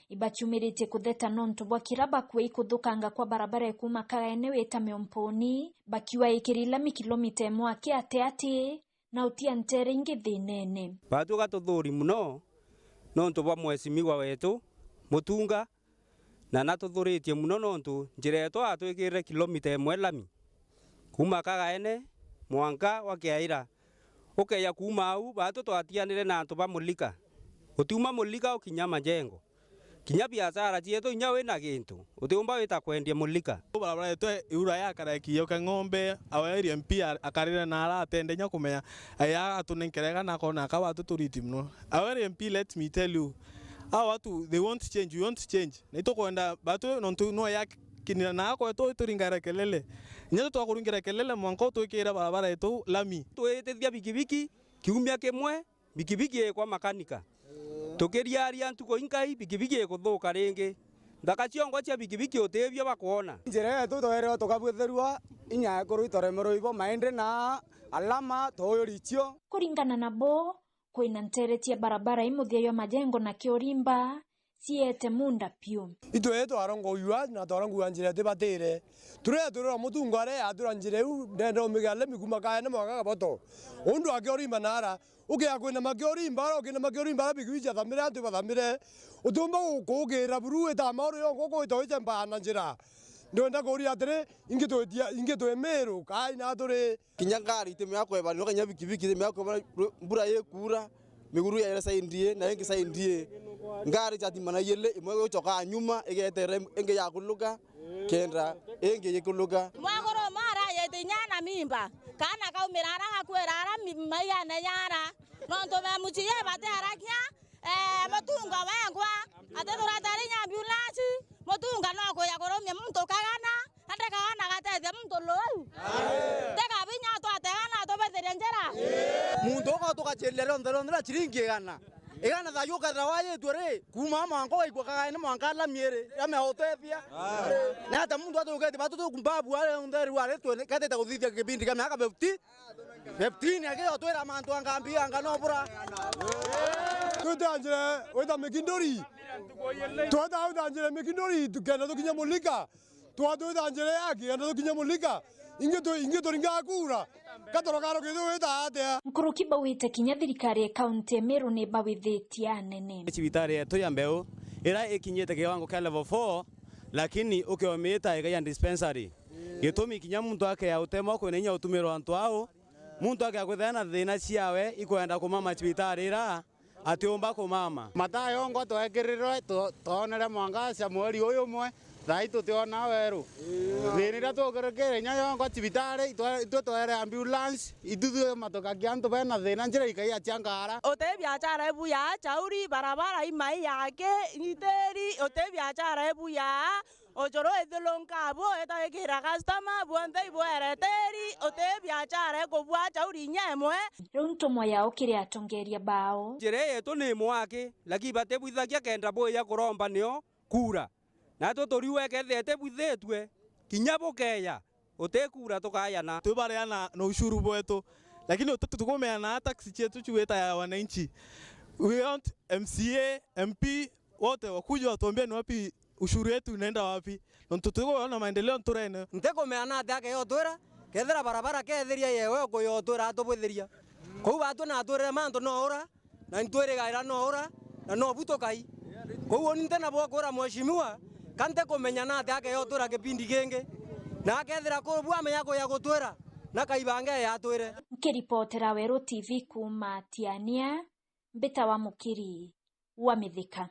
ibaciumiritie kutheta nontu bwa kira bakua ikuthukanga kwa barabara ya kuuma Kagaene wita Miomponi, bakiuga ikiri lami kilomita imwe aki ati ati, na utia ntere ingi thinene. Batuga tuthuri muno nontu bwa mheshimiwa wetu Mutunga, na natuthuritie muno nontu njira yetu atwikirire kilomita imwe lami kuuma Kagaene mwanka wa Kiaira. Ukeja kuuma au, batu twatianire na antu ba Mulika. Utiuma Mulika ukinya Majengo. Kinya biashara cietu, inya wina gintu, utiumba wita kwendia Mulika. Barabara yetu iura yakara ikiyoka ng'ombe, our M P a-, akarire na ara atende nya kumenya, aya atunenkere kana akona aka watu turiti muno. Our M P, let me tell you, hawa watu, they want change, we want change. Na itukwenda batu nontu no yakinira na akwe tu turingare kelele. Inya tu twakuringira kelele mwanka utwikire barabara yetu lami. Twitithia bikibiki kiumia kimwe, bikibiki ikwa makanika. Tukiriaria ntuku inkai, bikibiki ikuthuka ringi. Nthaka ciongo cia bikibiki utibio bakwona. Njira yetu twererwa tukabwithirua inya ekuru itoremerwe ibo maindi na alama tuuyuri cio. Kuringana nabo, kwina ntere cia barabara imuthia yo Majengo na Kiorimba, ciete munda piu. Itwe twarongouiwa na twarongouiwa njira itibatire. Turia turira Mutunga aria atura njira iu, ndenda umigia lemi kuuma Kaene mwanka Kaboto. Undu akiorimba nara, ukia kwina makiorimba ara, ukina makiorimba ara, bikibiki ciathamire, antu ibathamire. Utiumba gu-, kugira buru wita mauru yongo kwita wiche mbaa na njira. Ndwenda kuria atiri, ingi twitia, ingi twi Miru, kai na turi. Kinya ngari itimea kwebanirwa, kinya bikibiki itimea kwebanirwa, mbura ikura, miguru yaire side ii, na ingi side ii. Ngari chatimana ijiri, imwe igucoka nyuma, igeterera ingi ya kuluga, kenda ingi igikuluga. Mwaguru umwe arayete inya na mimba, kaana kaumira ara gakwira ara mi-, maigane yara. Nontu me muciye bati arakia, eh, Mutunga wengwa, ati turatari inya ambulance, Mutunga no kuya kurumia muntu Kagana, Ande Kagana gatethia muntu lou. Tega binya twategana tubithirie njira. Muntu uka tugaciria rionthe rionthe na ciringi igana. Igana thayu ukethira wayitue ri, kuuma mwanka ugaikua Kagaene mwanka lami iri, lami ya utethia. Na ata muntu atugetie batu tukumbabu ari onthe riu ari twe ketite kuthithia kibindi kia miaka fifty, fifteen aki otwira mantu anga mbi anga no bura. Twite njira wita Mikinduri. Twata wita njira Mikinduri, tukenda tukinya Mulika. Twatwita njira yaki, enda tukinya Mulika. Ingi tu-, ingi turinga kura. Katoro karo kitu wita atia? Nkuruki bauite kinya thirikari ya kaunti ya Meru ni bawithitie anene. Cibitari yetu ya Mbeu, ira ikinyite kiwango kia level four, lakini ukiomita iga ya dispensary. Gitumi kinya muntu akea utemwa kwina inya utumirwa antu au, muntu akea kwithira na thina ciawe ikwenda kumama cibitari ira, atiumba kumama. Mataa yongo twekirirwe, tu-, twonere mwangaza mweri uyu umwe, thaa ii tutiona weru. Thina iria tukirikire inya yongo cibitari, itwe, itwe twere ambulance, ituthu matuka kia antu bena thina, njira ikaia cia ngara. Uti biachara ibuya, chauri, barabara imai yake, iteri, uti biachara ibuya. Ucuru ithulunka abu, itagikira customer, buonthe ibwere tiri, uti biachara ikubua chauri inya imwe. Riu ntumwa yao kiri atongeria bao. Njira ii yetu ni mwaki, lakini batibwithagia kenda bwija kuromba nio kura. Natwe turiu ekethira itibwithitue, kinya bukeya, uti kura tukayana. Twi baria na, na ushuru bwetu, lakini uti tukumeana tax cietu ciwita ya wananchi. We want M C A, M P, wote wakuje watuambie ni wapi ushuru yetu inaenda wapi? Nontu tutikwona maendeleo nturene. Ntikumea na atia akeyotwira, kethira barabara kethiria yewe ukuyotwira atubwithiria. Kou batwi na atwirire mantu no ura, na ntwirigaira no ura, na no bu tukai. Kou uni nti na bwa kwira mheshimiwa, ka ntikumenya na atia akeyotwira kipindi kingi. Na akethira kuu bu amenya kuya gutwira, na kaibange yatwire. Nkiripotera Weru T V kuuma Tiania, mbita wa Mukiri wa Mithika.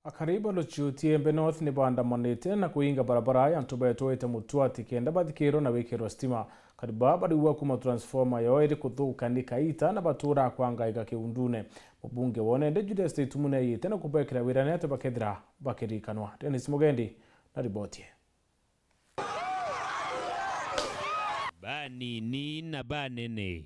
Akari ba Luchioti Igembe North ni baandamanite na kuinga barabara ya antu betwete Mutwati kenda bathikirwe na gwikirwa stima. Akari baa bariuga kuuma transformer yao iri kuthuka ni kaita na batuura kwangaika kiundune. Mubunge wa Unende Julius Taitumu ni aiyite na kubekira wira ni ati bakethira bakirikanwa. Dennis Mugendi na riboti ii. Banini na banene.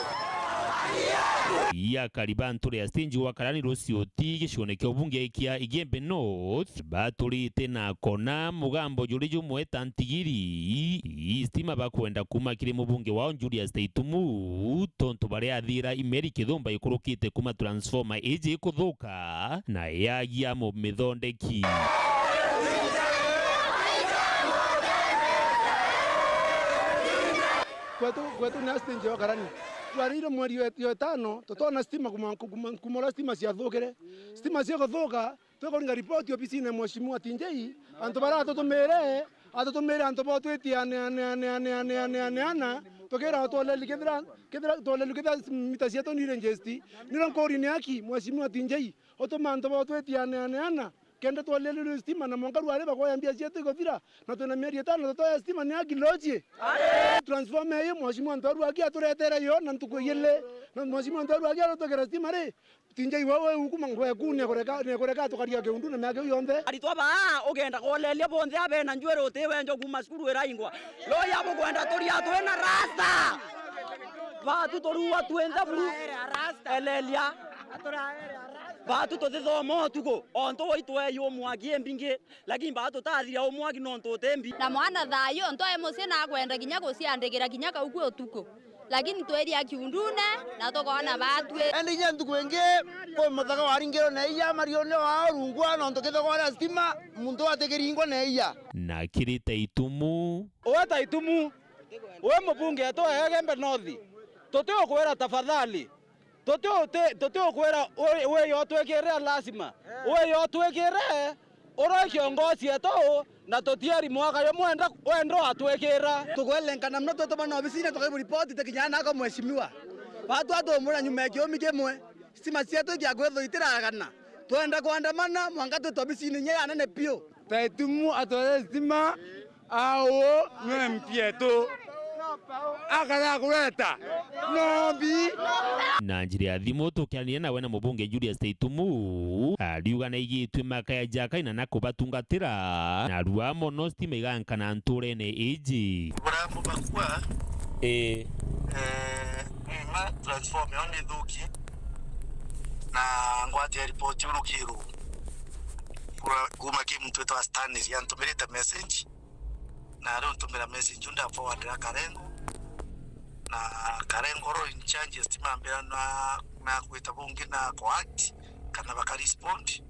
Akari ba nture ya stage wa Karani Luchioti gicione kia ubunge kia Igembe North baturite na kona mugambo juri jumwe ta ntigiri. Ii stima bakwenda kuuma kiri mubunge wao Julius Taitumu, tontu baria athira imeri kithumba ikurukite kuuma transformer iji ikuthuka na yagia mumithondeki. Kwetu, kwetu ni stage ya Karani. Twarire mweri wa, wa itano, tutona stima kuma, kuma, kuma uria stima ciathukire. Stima ciakuthuka, tukuringa ripoti obisine ya Mheshimiwa T J, antu baria atutumire, atutumire antu bo twitie ane, ane, ane, tukira twoleli kethira, kethira twoleli kethira mita cietu ni registered. Niro nkuri ni aki, Mheshimiwa T J, utuma antu bo twitie ane, ane, ana, kenda twolelirwe stima na mwanka rwari bakoya mbia cietu iguthira, na twina mieri itano tutoya stima ni aki loji. Transformer iyo, Mheshimiwa Ntwaru aki aturetere yo na ntuku igiri, na Mheshimiwa Ntwaru aki arutugera stima ri, T J wewe ukuma ngweku ni kureka, ni kureka tukaria kiundu na miaka iu yonthe. Aritwa baa ugenda koleria bonthe abena njwiri utiwe njo kuuma cukuru iraingwa. Loya bukwenda turia twina rasta. Batu turua twinthe buru. Elelia. Batu tutithoma utuku. Ontu waitu eyu mwaki imbingi. Lakini baa tutathira umwaki nontu uti mbi. Na mwana thayu, ntoe mucii na akwenda kinya guciandikira kinya kau kwi utuku. Lakini twithia kiundune, na tukoona baatwi. Indi inya ntuku ingi, kwi muthaka waringirwe na iya mariune wao rungwa, nontu kithogora stima, muntu atikiringwa na iya. Na kiri Taitumu. Uwe Taitumu, uwe mubunge etu wa Igembe North, tutiukwira tafadhali. Tuti-, tuti-, tutiukwira wi-, wiyo twikire lazima. Wiyo twikire, uri kiongozi etu, na tutieri mwaka jumwe wenda, wenda watwikira. Tukwelenkana muno, twetuma na obisine, tukaibu ripoti, tekinya nako mheshimiwa. Batu atumura nyuma ya kiumi kimwe, stima cietu ikiakwithwa itiragana. Twenda kwandamana, mwanka twite obisine inya ya nene piu. Taitumu atwere stima. Au nwe mpietu. Akara kureta. Nombi. Na njira ya thimu tukiaraniria nawe na mubunge Julius Taitumu, ariuga naigitwe makaya ja kaina na kubatungatira, na rua mono stima igankana nturene iji. Burambu bakua. Ii. Eh, nima transform yo ni thuki. Na ngwate report urukiru. Kuma ki muntu witwa Stanley, antumirite message. Na riu ntumira message, nda forwardira Karengo. Na Karengo ro in charge ya stima ambira na, na gwita bungi na ko act, kana baka respond.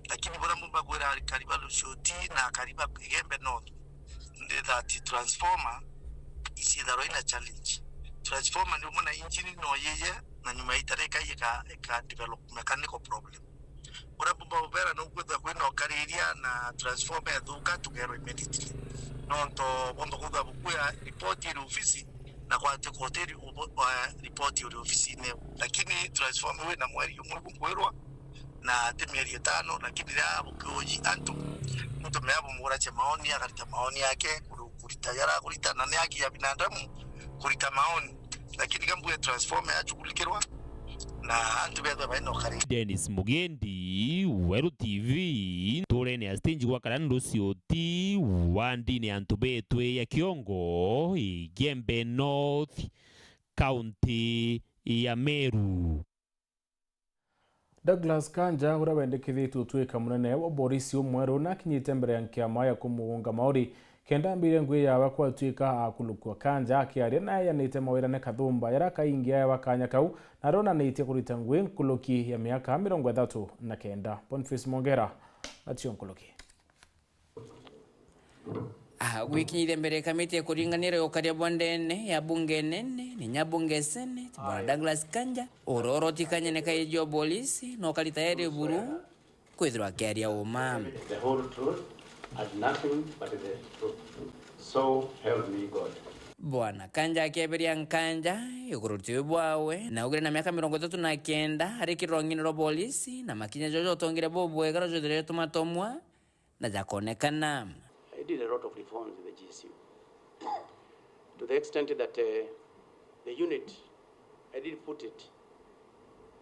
Lakini buria mbumba kwira akari ba Luchioti na akari ba Igembe North, ndi that transformer iciitharwa ina challenge. Transformer ni umwe na engine no yiye, na nyuma ya itara ikai ika, ika develop mechanical problem. Uria mbumba ubera no kwithwa kwina ukariria na transformer ethuka, tugerwe immediately. Nontu bomba kwithwa bukuya report iri ofisi, na kwati koteri ubo-, wa report iri ofisine. Lakini transformer wina mweri umwe bunkwirwa, na ti mieri itano, lakini riria bukiuji antu, muntu meabo mugurache maoni, akarita maoni yake, kuru-, kurita yara kurita, na ni haki ya binadamu kurita maoni. Lakini kambue transformer yachukulikirwa, na antu bethwe baina ukari. Dennis Mugendi, Weru T V, nturene ya stage gwa Karani Luchioti, wandine ya antu betwe ya Kiongo, Igembe North, county ya Meru. Douglas Kanja, uria wendekithitue gutwika munene wa borisi umweru, nakinyite mbere ya nkiama ya kumuunga mauri kenda ambire ngugi yawe kwatuika akulukua. Kanja akiaria na eyanite mawira ni Kathumba, yara kaingi aewa kanya kau, na aronanitie kurita ngugi nkuruki ya miaka mirongo ithatu na kenda. Boniface Mongera natio nkuruki. Ah, gwikinyithia mbere kamiti ya kuringanira ukaria bwa ndene ya bunge nene, ni nya bunge senate, bwana Douglas Kanja, urorotikanye ni kaiji o polisi, no kari tayari buru kwithirwa akiaria uma. The whole truth and nothing but the truth. So help me God. Bwana Kanja akeberia Nkanja iguru tiu bwawe, na augire na miaka mirongo ithatu na kenda ari kirong'ine rwa polisi, na makinya jojo jotongire bubwega rujwithire tumatomwa na jakonekana. I did a lot of reforms in the G S U to the extent that, uh, the unit, I did put it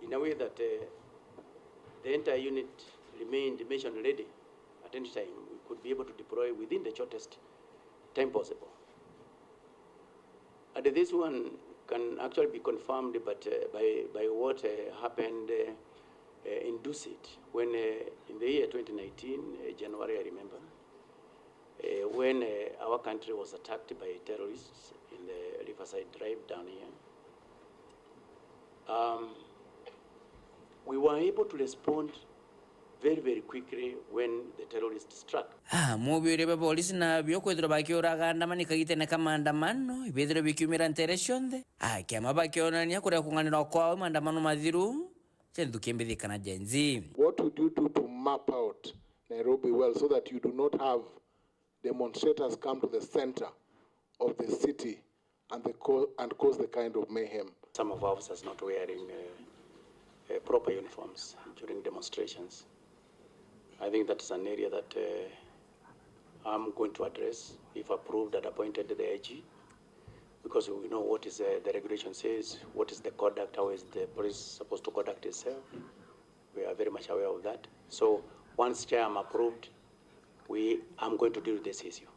in a way that, uh, the entire unit remained mission ready at any time. We could be able to deploy within the shortest time possible. And this one can actually be confirmed, but, uh, by, by what, uh, happened, uh, uh, in Dusit, when, uh, in the year twenty nineteen, uh, January, I remember, uh, when, uh, our country was attacked by terrorists in the Riverside Drive down here. Um, we were able to respond very, very quickly when the terrorists struck. Ah, mubiuria bwa polisi nabio kwithirwa bakiuraga andamani kagitene ka maandamano, ibithirwa bikiumira ntere cionthe. Ah, kiama bakionania kuria kung'anirwa kwao maandamano mathiru, ja nthuki mbithi kana Gen Z. What would you do to map out Nairobi well so that you do not have demonstrators come to the center of the city and the co-, and cause the kind of mayhem? Some of our officers not wearing, uh, uh, proper uniforms during demonstrations. I think that is an area that, uh, I'm going to address if approved and appointed the I G, because we know what is, uh, the regulation says, what is the conduct, how is the police supposed to conduct itself. We are very much aware of that. So once chair am approved, we, I'm going to deal with this issue.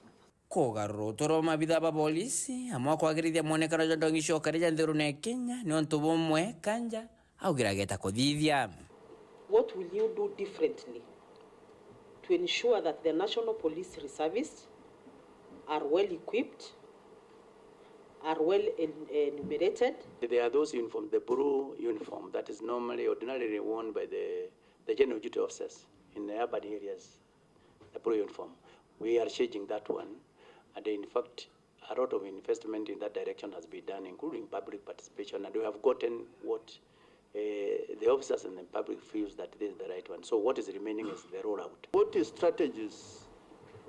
Kugarura uturo bwa mabitha ba polisi, amwe kwagirithia mwonekano jwa ndongi cia ukari ja nthigurune ya Kenya, ni untu bumwe Kanja augire ageta kuthithia. What will you do differently to ensure that the National Police Reservists are well equipped, are well en-, enumerated? There are those uniform, the blue uniform that is normally, ordinarily worn by the, the general duty officers in the urban areas. The blue uniform. We are changing that one, and in fact, a lot of investment in that direction has been done, including public participation, and we have gotten what, eh, the officers and the public feels that this is the right one. So what is remaining is the rollout. What strategies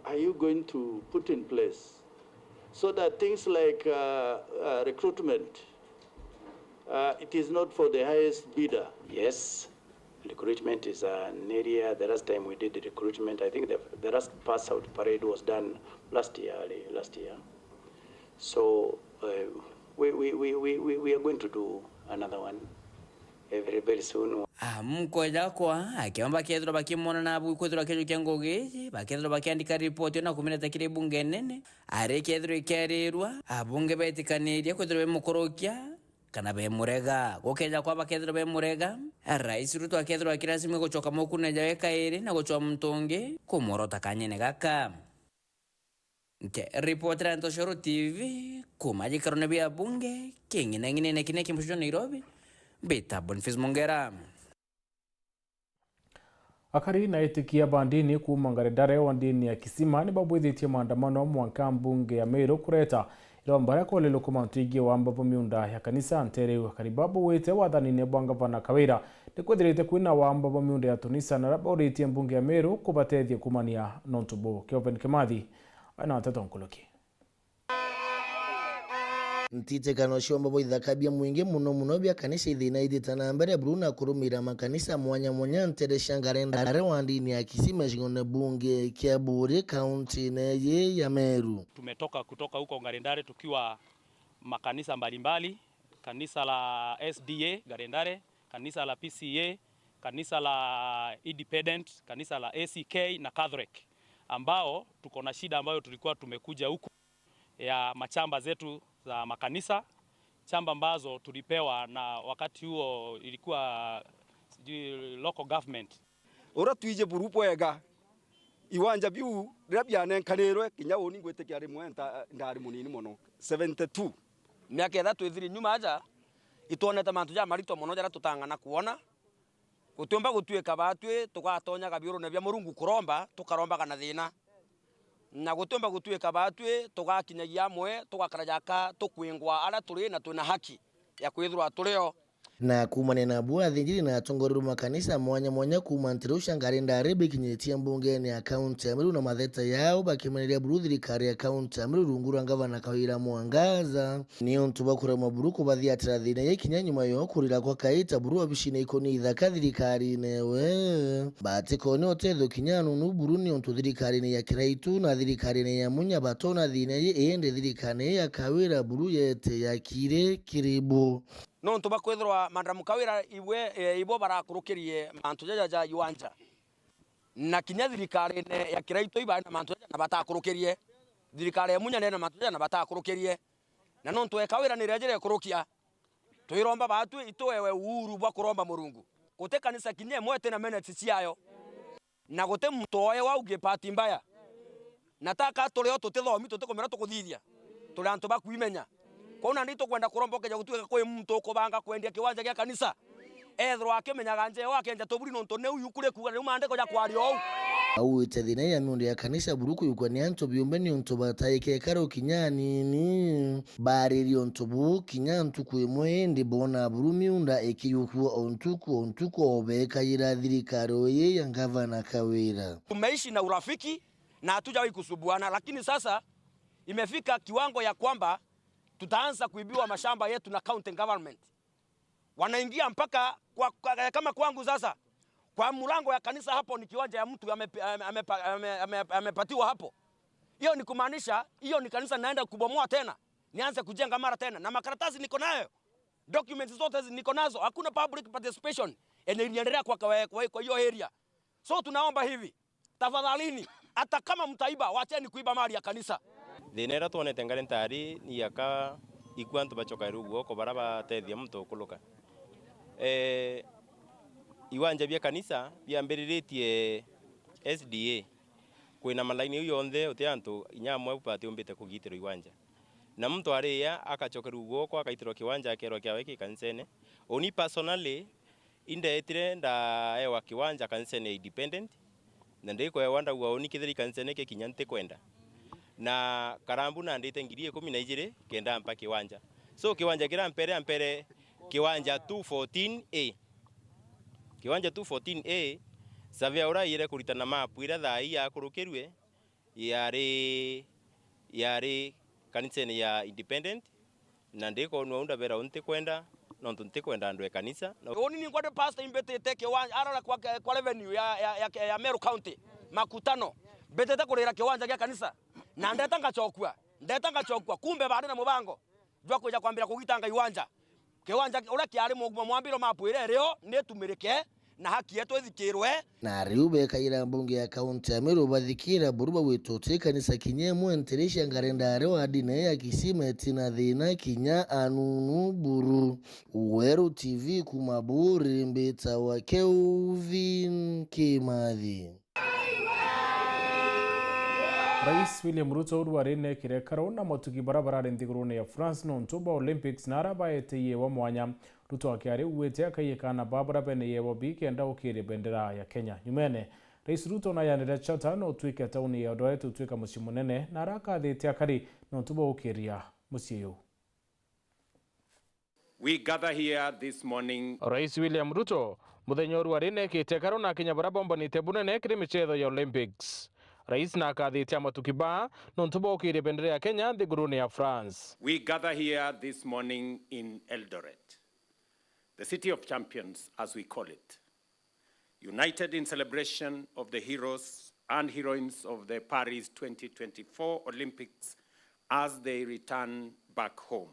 are you going to put in place so that things like, uh, uh, recruitment, uh, it is not for the highest bidder? Yes. Recruitment is an area, the last time we did the recruitment, I think the, the last pass out parade was done last year, early last year. So, uh, we, we, we, we, we, we are going to do another one, eh, very, very soon. Amkweja kwa, akiomba kethirwa bakimwona na abu kwithirwa kijo kia ngugi iji, bakethirwa bakiandika ripoti na kumireta kiri bunge nene, ari kethirwa ikerirwa, abunge betikanirie kwithirwa bemukurukia, kana bemurega. Gukeja kwa bakethirwa bemurega, Rais Ruto akethirwa akirasimia gucoka mukune jawe kairi na gucwa muntu ungi kumworota kanyene gaka. Nke ripotera Ntoshoro T V kuma gikarone bia bunge king'inang'inene kine kimbuco Nairobi, mbita Boniface Mongera. Akari na etikia ba ndini kuuma Ngarendare wa ndini ya Kisima ni babwithitie maandamano mwanka mbunge ya Meru kureta iromba ria kwalelukuma ntu ingi wamba bwa miunda ya kanisa ntere iu. Akari baba bawite wathanine bwa ngavana Kawira ni kwithirite kwina wamba bwa miunda ya tunisa na bauritie mbunge ya Meru kubatethia kumania nontu buu. Kelvin Kimathi aina nteto nkuluki. Ntitikano ciomba bwa ithaka bia mwingi muno muno bia kanisa ithina ithite na mbere buru na kurumira makanisa mwanya mwanya ntere cia Ngarendare wa ndini ya Kisima gicigone bunge kia Buuri, kauntine iji ya Meru. Tumetoka kutoka huko Ngarendare tukiwa makanisa mbalimbali, kanisa la S D A Ngarendare, kanisa la P C A, kanisa la Independent, kanisa la A C K na Catholic, ambao tuko na shida ambayo tulikuwa tumekuja huku ya machamba zetu za makanisa, chamba ambazo tulipewa na wakati huo ilikuwa sijui local government. Uria twiji buru bwega, iwanja biu riria bianenkanirwe, kinya uni ngwitikia rimwe nta-, ndari munini mono, seventy two. Miaka ithatu ithiri nyuma aja, itwonete mantu jamaritu mono jaria tutang'ana kwona. Gutiumba gutuika baatwi tugatonya gabiurune bia Murungu kuromba, tukarombaga na thina. Na gutiumba gutuika baatwi tugakinyagia amwe, tugakara jaka tukwingwa aria turi na twina haki ya kwithirwa turi o. Na kuumania nabu, athinjiri na atongoria ba makanisa mwanya mwanya kuuma nteere cia Ngari Ndari bikinyitie mbungene ya kaunti ya Meru na matheta yao bakimaniria buru thirikari ya kaunti ya Meru rungu rwa ngavana Kawira Mwangaza. Niuntu bwa kuremwa buru kubathiatira thiina ii kinya nyuma yo kurira kwa kaita buru obicine ikoni ithaka thirikarine ewe. Batikonia utethio kinya anunu buru niuntu thirikarine ya Kiraitu na thirikarine ya Munya batona thiina ii, indi thirikarine ya Kawira buru yete ya kiri kiribu. Nontu bwa kwithirwa Madam Kawira ibwe, e, ibo barakurukirie mantu jaja ja iwanja. Na kinya thirikarine ya Kiraitu ibae na mantu jaja na batakurukirie. Thirikari ya Munya nene na mantu jaja na batakurukirie. Na nontu e Kawira nire ajire kurukia, twiromba batwi ituewe uhuru bwa kuromba Murungu. Guti kanisa kinya imwe itina minutes ciayo. Na guti muntu oewa au kibahati mbaya. Na taka turi o tutithomi, tutikumenya tukuthithia. Turi antu ba kwimenya. Kwou nandi tukwenda kuromba ukeja gutuika kwi muntu ukubanga kwendia kiwanja gia kanisa, ethirwa akimenyaga njeo akenja tuburi, nontu niu iu kuri kuuga, niu maandiko jakwaria ou. Auite thiina ya miundo ya kanisa buru kuyukwa ni antu biumbe niuntu bataikeka rukinya anini. Baaririe untu buu kinya ntuku imwe, indi boona buru miunda ikiyukua o ntuku o ntuku, o bekayira thirikari ii ya ngavana Kawira. Tumeishi na urafiki na hatujawahi kusumbuana, lakini sasa imefika kiwango ya kwamba tutaanza kuibiwa mashamba yetu na county government. Wanaingia mpaka kwa, kwa, kama kwangu sasa, kwa mlango ya kanisa hapo ni kiwanja ya mtu amepi-, ame-, amepa-, ame-, ame-, amepatiwa hapo. Hiyo ni kumaanisha, hiyo ni kanisa naenda kubomoa tena, nianze kujenga mara tena. Na makaratasi niko nayo, documents zote zi-, niko nazo. Hakuna public participation yenye iliendelea kwa, kwa, kwa, kwa hiyo area. So tunaomba hivi, tafadhalini, hata kama mtaiba, wacheni kuiba mali ya kanisa. Thiina iria twonete Ngari Ndari ni aka ikua antu bacokairwe guoko bara batethia muntu ukuluka. Eh, iwanja bia kanisa biambiriritie S D A. Kwina malaini iu yonthe, uti antu inya amwe batiumbite kugitirwa iwanja. Na muntu aria akacokerwa guoko, akaitirwa kiwanja, akerwa kiawe ki kanisene. Uni personally, indeetire ndaewa kiwanja kanisene ya Independent, na ndikwewa ndauga uni kethira i kanisene ki kinya ntikwenda. Na karambu nandite ngiri ikumi na ijiri kenda ampa kiwanja. So kiwanja kiria ampere, ampere kiwanja two fourteen A. Kiwanja two fourteen A, surveyor uria aiyire kuritana mapu iria thaa ii yakurukirue, yari, yari kanisene ya Independent, na ndikonua u ndabera u ntikwenda, nontu ntikwenda andu e kanisa. Na uni ningwa ndi pastor imbitite kiwanja arara kwa, kwa revenue ya, ya, ya, ya Meru County, makutano. Mbitite kurira kiwanja gia kanisa. Na ndeta ngachokua, ndeta ngachokua. Kumbe bari na mubango jwa kwija kwambira kugitanga iwanja. Kiwanja uria kiari mu-, mwambiro mapu iria irio nitumirike na haki yetu ithikirwe. Na riu bekaira mbunge ya kaunti ya Meru bathikira buru bagwita uti kanisa kinya imwe nteere cia Ngari Ndari wa ndini ya Kisima itina thiina kinya anunu buru. Weru T V kuma Buuri, mbitawa Kelvin Kimathi. Rais William Ruto uru ari nekire karo na matugi bara barari nthigurune ya France nontu bwa Olympics na ara baete iewa mwanya. Ruto akiari ugwite akaiye kana ba bara bene iewa bi kenda ukiria bendera ya Kenya. Nyumene, Rais Ruto nayanire Chatham na utwike tauni ya Eldoret utwika mucii munene na ara akathite akari nontu bwa ukiria mucii uyu. We gather here this morning. Rais William Ruto, muthenya uru ari nekite karo na Akenya bara bombanite bunene kiri micetho ya Olympics. Rais na akathite amatuki ba nontu bwa ukiria bendera ya Kenya nthigurune ya France. We gather here this morning in Eldoret, the city of champions, as we call it, united in celebration of the heroes and heroines of the Paris twenty twenty-four Olympics as they return back home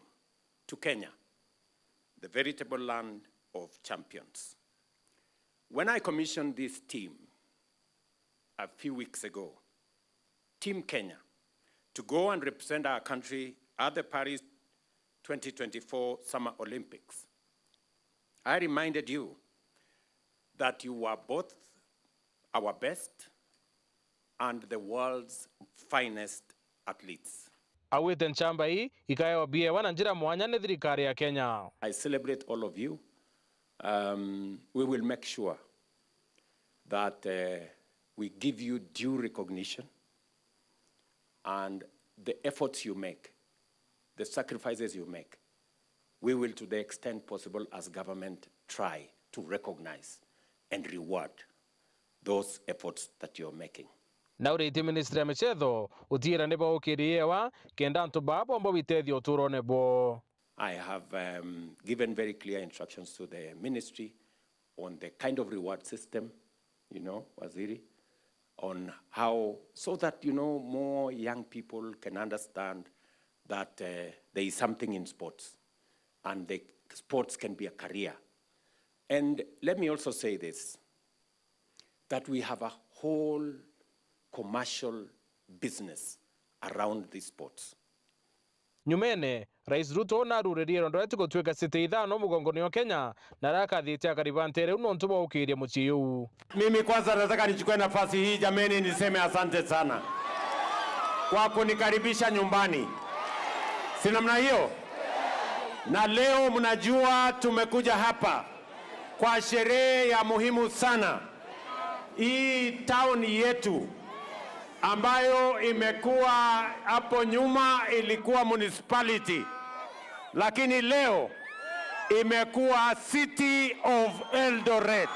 to Kenya, the veritable land of champions. When I commissioned this team a few weeks ago, Team Kenya, to go and represent our country at the Paris twenty twenty-four Summer Olympics, I reminded you that you were both our best and the world's finest athletes. Augite nchamba ii ikaewa biewa na njira mwanya ni thirikari ya Kenya. I celebrate all of you. Um, we will make sure that, uh, we give you due recognition and the efforts you make, the sacrifices you make, We will, to the extent possible as government, try to recognize and reward those efforts that you're making. Na uritie ministry ya michetho utiira ni baukirie ewa kenda antu baa bomba witethia uturone bwo. I have, um, given very clear instructions to the ministry on the kind of reward system, you know, Waziri, on how, so that, you know, more young people can understand that, uh, there is something in sports and the sports can be a career. And let me also say this, that we have a whole commercial business around these sports. Nyumene, Rais Ruto naruririe Eldoret gutuika city ithano mugongoni o Kenya, na arakathitie akari ba ntere iu nontu bwa gukiria mucii uu. Mimi kwanza nataka nichukue nafasi hii jameni, niseme asante sana kwa kunikaribisha nyumbani, si namna hiyo? Na leo mnajua tumekuja hapa kwa sherehe ya muhimu sana. Hii town yetu ambayo imekuwa hapo nyuma ilikuwa municipality, lakini leo imekuwa City of Eldoret.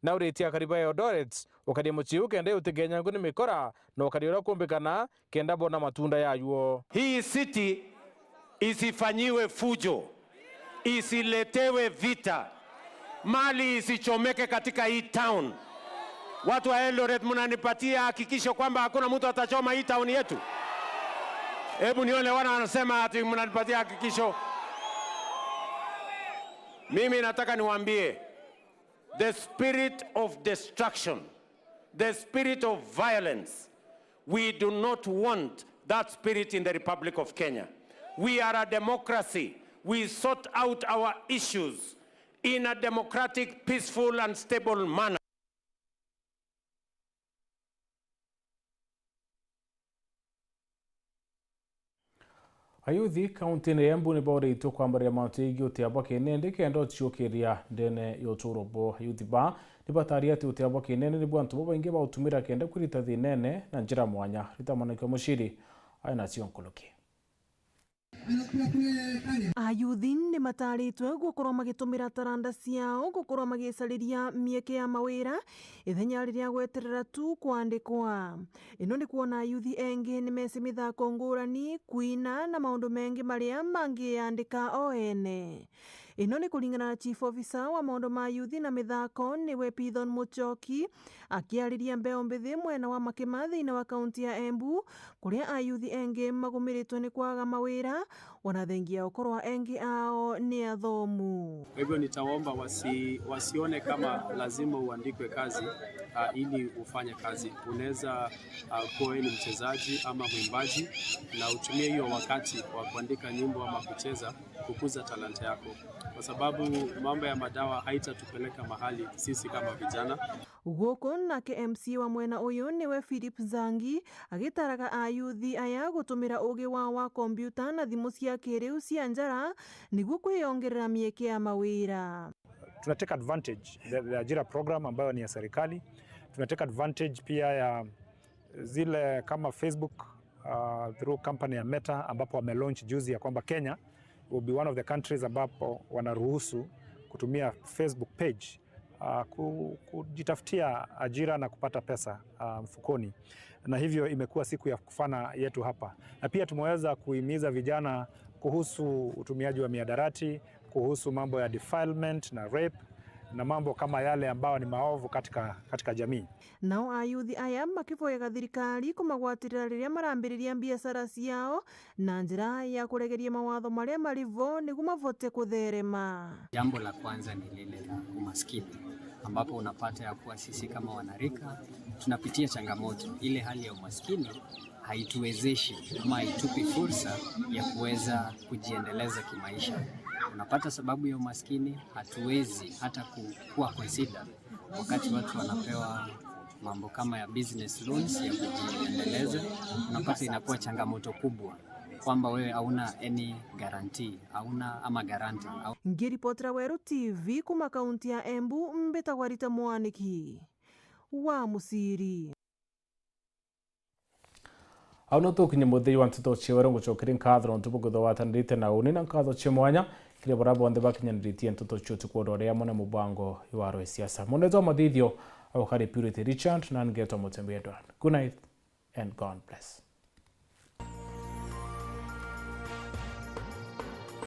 Na uritie akari ba Eldoret ukarie mucii uu kenda utigenyangwe ni mikora na ukarie uria kumbikana kenda bona matunda yayo. Hii city isifanyiwe fujo, isiletewe vita, mali isichomeke katika hii town. Watu wa Eldoret, mnanipatia hakikisho kwamba hakuna mtu atachoma hii town yetu? Hebu nione wana wanasema ati mnanipatia hakikisho. Mimi nataka niwaambie, the spirit of destruction, the spirit of violence, we do not want that spirit in the Republic of Kenya. We are a democracy. We sort out our issues in a democratic, peaceful and stable manner. Ayuthi kauntine ya Embu ni bauriitue kwambariria mantu jegii utia bwa kinene kenda uciukiria ndene ya uturo bwao. Ayuthi baa ni bataari ati utia bwa kinene nibu antu babaingi bautumira kenda kwirita thinene na njira mwanya. Rita Mwaniki wa Muciri ari nacio nkuruki. Ayuthi ni mataaritwe gukorwa magitumira taranda ciao gukorwa magicariria mieke ya mawira ithenya riria gweterera tu kwandikwa. Ino ni kwona ayuthi engi ni meci mithako ngurani, kwina na maundu mengi maria mangiandika o ene. Ino ni kuringana na Chief Officer wa maundu ma ayuthi na mithako niwe Pithon Muchoki akiariria mbeo mbithi mwena wa Makima thiini wa kaunti ya Embu, kuria ayuthi engi magumiritwe ni kwaga mawira, ona thengia ukorwa engi ao ni athomu. Kwa hivyo nitaomba wasi-, wasione kama lazima uandikwe kazi, ah, ili ufanye kazi. Unaweza, ah, kuwa wewe ni mchezaji ama mwimbaji na utumie hiyo wakati wa kuandika nyimbo ama kucheza kukuza talanta yako, kwa sababu mambo ya madawa haitatupeleka mahali sisi kama vijana. Guku nake M C A wa mwena uyu niwe Philip Zangi, agitaraga ayuthi aya gutumira ugi wao wa kombiuta na thimu cia kiriu cia njara niguo kwiyongerera mieke ya mawira. Tuna take advantage the, the ajira program ambayo ni ya serikali. Tuna take advantage pia ya zile kama Facebook, uh, through company ya Meta, ambapo wamelaunch juzi ya kwamba Kenya will be one of the countries ambapo wanaruhusu kutumia Facebook page, uh, ku-, kujitafutia ajira na kupata pesa, uh, mfukoni. Na hivyo imekuwa siku ya kufana yetu hapa. Na pia tumeweza kuhimiza vijana kuhusu utumiaji wa miadarati, kuhusu mambo ya defilement na rape na mambo kama yale ambayo ni maovu katika, katika jamii. Nao ayuthi aya makiboyaga thirikari kumagwatirira riria marambiriria biashara ciao na njira ya kuregeria mawatho maria mari vo niguo mavote kutherema. Jambo la kwanza ni lile la umaskini, ambapo unapata ya kuwa sisi kama wanarika tunapitia changamoto. Ile hali ya umaskini haituwezeshi ama haitupi fursa ya kuweza kujiendeleza kimaisha. Unapata sababu ya umaskini hatuwezi hata ku-, kuwa consider wakati watu wanapewa mambo kama ya business loans ya kujiendeleza, unapata inakuwa changamoto kubwa kwamba wewe hauna any guarantee, hauna ama guarantor, hau- Ngiripotera Weru T V kuma kaunti ya Embu, mbitagwa Rita Mwaniki wa Musiri. Au no tukinye muthia wa nteto cia wero. Ngucokeria nkatho nontu bwa kwithirwa watanirite na uni, na nkatho cia mwanya kiri baria bonthe bakinyaniritie nteto cia utuku wa ria amwe na mubango wa rwa siasa. Mwendetwa wa mathithio, au kari Purity Richard, na ngetwa Mutembei Edward. Good night and God bless.